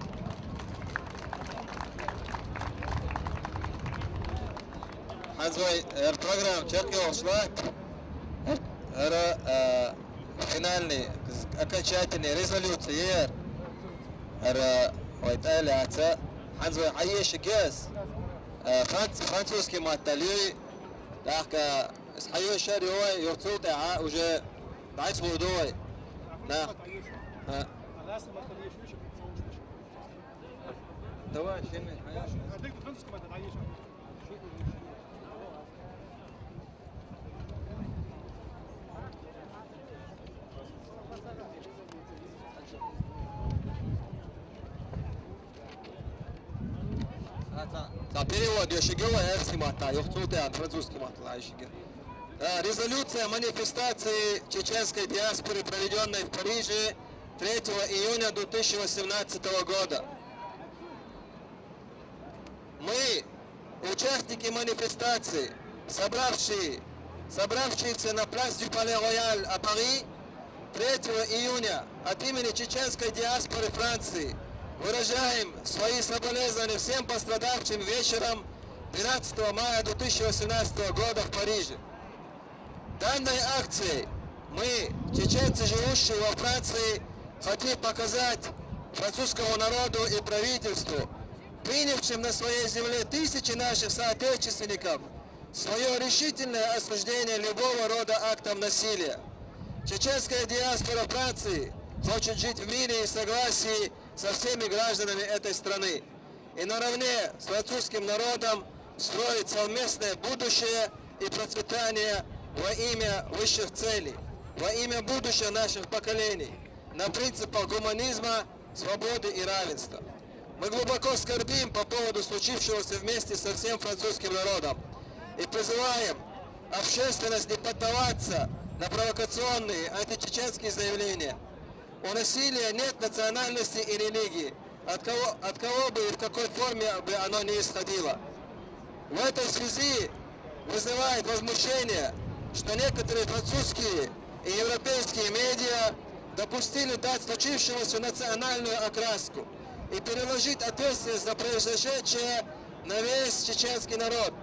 Хьанз вай, э, программа чекхйолуш латта, хӀара, э, финальный, окончательный резолюция яра, хӀара вай тӀе а лаьцна. Хьанз вай хьаешарг еза, э, франц-, французский маттахь луьй, тӀаккха иза хьаешар ю вай, юха цул тӀаьхьа уже дӀасалур ду вай. Нах. А. Давай, шен меттехь. Цхьа перевод еш ю вай, эрсий маттахь, юха цул тӀаьхьа французский маттахь лаьийш ю. Да, резолюция манифестации чеченской диаспоры, проведённой в Париже третьего июня две тысячи восемнадцатого года. Мы, участники манифестации, собравшие, собравшиеся на Place du Palais Royal à Paris, третьего июня от имени чеченской диаспоры Франции выражаем свои соболезнования всем пострадавшим вечером двенадцатого мая две тысячи восемнадцатого года в Париже. Данной акцией мы, чеченцы, живущие во Франции, хотим показать французскому народу и правительству, принявшим на своей земле тысячи наших соотечественников, свое решительное осуждение любого рода актов насилия. Чеченская диаспора Франции хочет жить в мире и согласии со всеми гражданами этой страны и наравне с французским народом строить совместное будущее и процветание во имя высших целей, во имя будущего наших поколений, на принципах гуманизма, свободы и равенства. Мы глубоко скорбим по поводу случившегося вместе со всем французским народом и призываем общественность не поддаваться на провокационные античеченские заявления. У насилия нет национальности и религии, от кого, от кого бы и в какой форме бы оно ни исходило. В этой связи вызывает возмущение, что некоторые французские и европейские медиа допустили дать случившемуся национальную окраску и переложить ответственность за произошедшее на весь чеченский народ.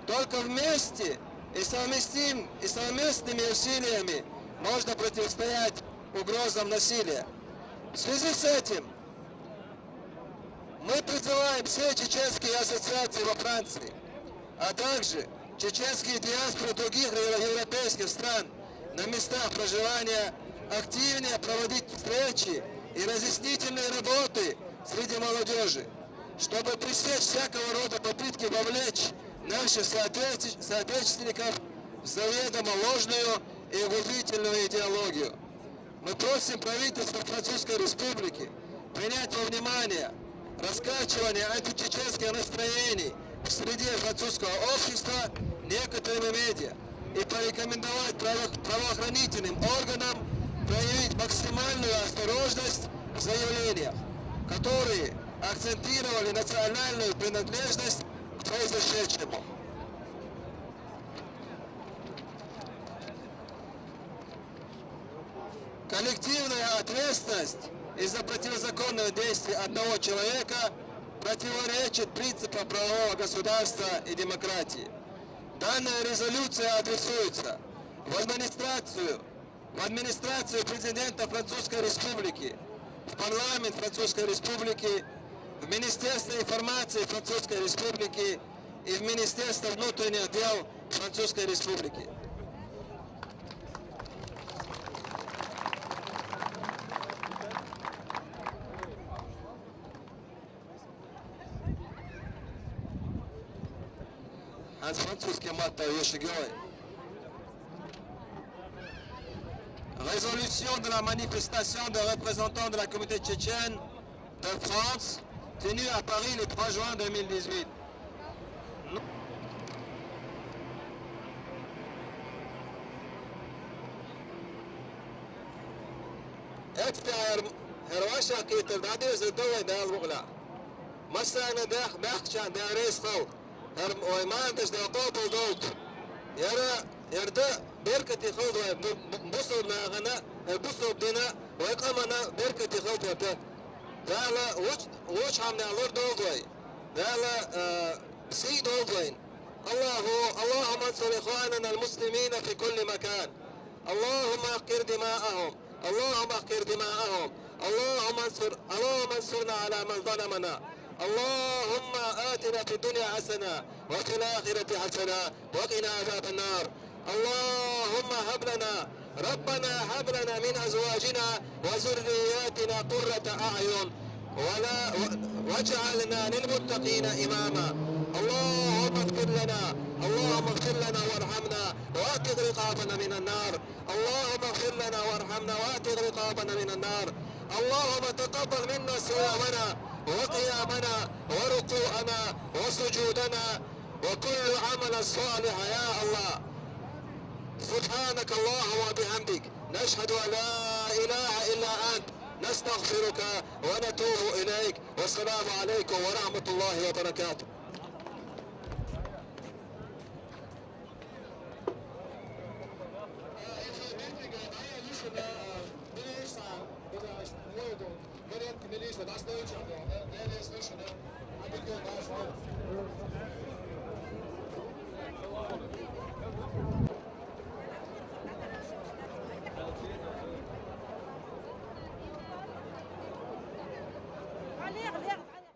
Только вместе и совместим, и совместными усилиями можно противостоять угрозам насилия. В связи с этим мы призываем все чеченские ассоциации во Франции, а также чеченские диаспоры других европейских стран на местах проживания активнее проводить встречи и разъяснительные работы среди молодежи, чтобы пресечь всякого рода попытки вовлечь наших соотече- соотечественников в заведомо ложную и губительную идеологию. Мы просим правительство Французской Республики принять во внимание раскачивание античеченских настроений в среде французского общества некоторыми медиа и порекомендовать право- правоохранительным органам проявить максимальную осторожность в заявлениях, которые акцентировали национальную принадлежность к произошедшему. Коллективная ответственность из-за противозаконных действий одного человека противоречит принципам правового государства и демократии. Данная резолюция адресуется в администрацию, в администрацию президента Французской Республики, в парламент Французской Республики, в Министерство информации Французской Республики и в Министерство внутренних дел Французской Республики. Hans Franzuz gemacht, der Yoshigoi. Résolution de la manifestation des représentants de la communauté tchétchène de France, tenue à Paris le trois juin deux mille dix-huit. Эцтаьр хӀара вӀашагӀкхетар дӀадерзадалай Дала мукъла. Массайна дах баьхкачарна Дала райса хилва. ХӀара вай мардаш Дала къобалдолда. Яра, яра да беркате хилда вай бу-, бу-, бусалба нахана, хӀара бусалба дина, вай къамана беркате хилда яра да. Дала вуч-, вучхьамнехь лур долда вай. Дала, а, сий долда вайна. الله، اللهم انصر إخواننا المسلمين في كل مكان. اللهم أهدر دماءهم. اللهم أهدر دماءهم. اللهم انصر، اللهم انصرنا على من ظلمنا. اللهم آتنا في الدنيا حسنة وفي الآخرة حسنة وقنا عذاب النار. اللهم هب لنا، ربنا هب لنا من أزواجنا وذرياتنا قرة أعين ولا، و-، واجعلنا للمتقين إماما. اللهم اغفر لنا، اللهم اغفر لنا وارحمنا وأعتق رقابنا من النار. اللهم اغفر لنا وارحمنا وأعتق رقابنا من النار. اللهم تقبل منا صيامنا وقيامنا وركوعنا وسجودنا وكل عمل صالح يا الله. سبحانك اللهم وبحمدك، نشهد أن لا إله إلا أنت، نستغفرك ونتوب إليك. والسلام عليكم ورحمة الله وبركاته.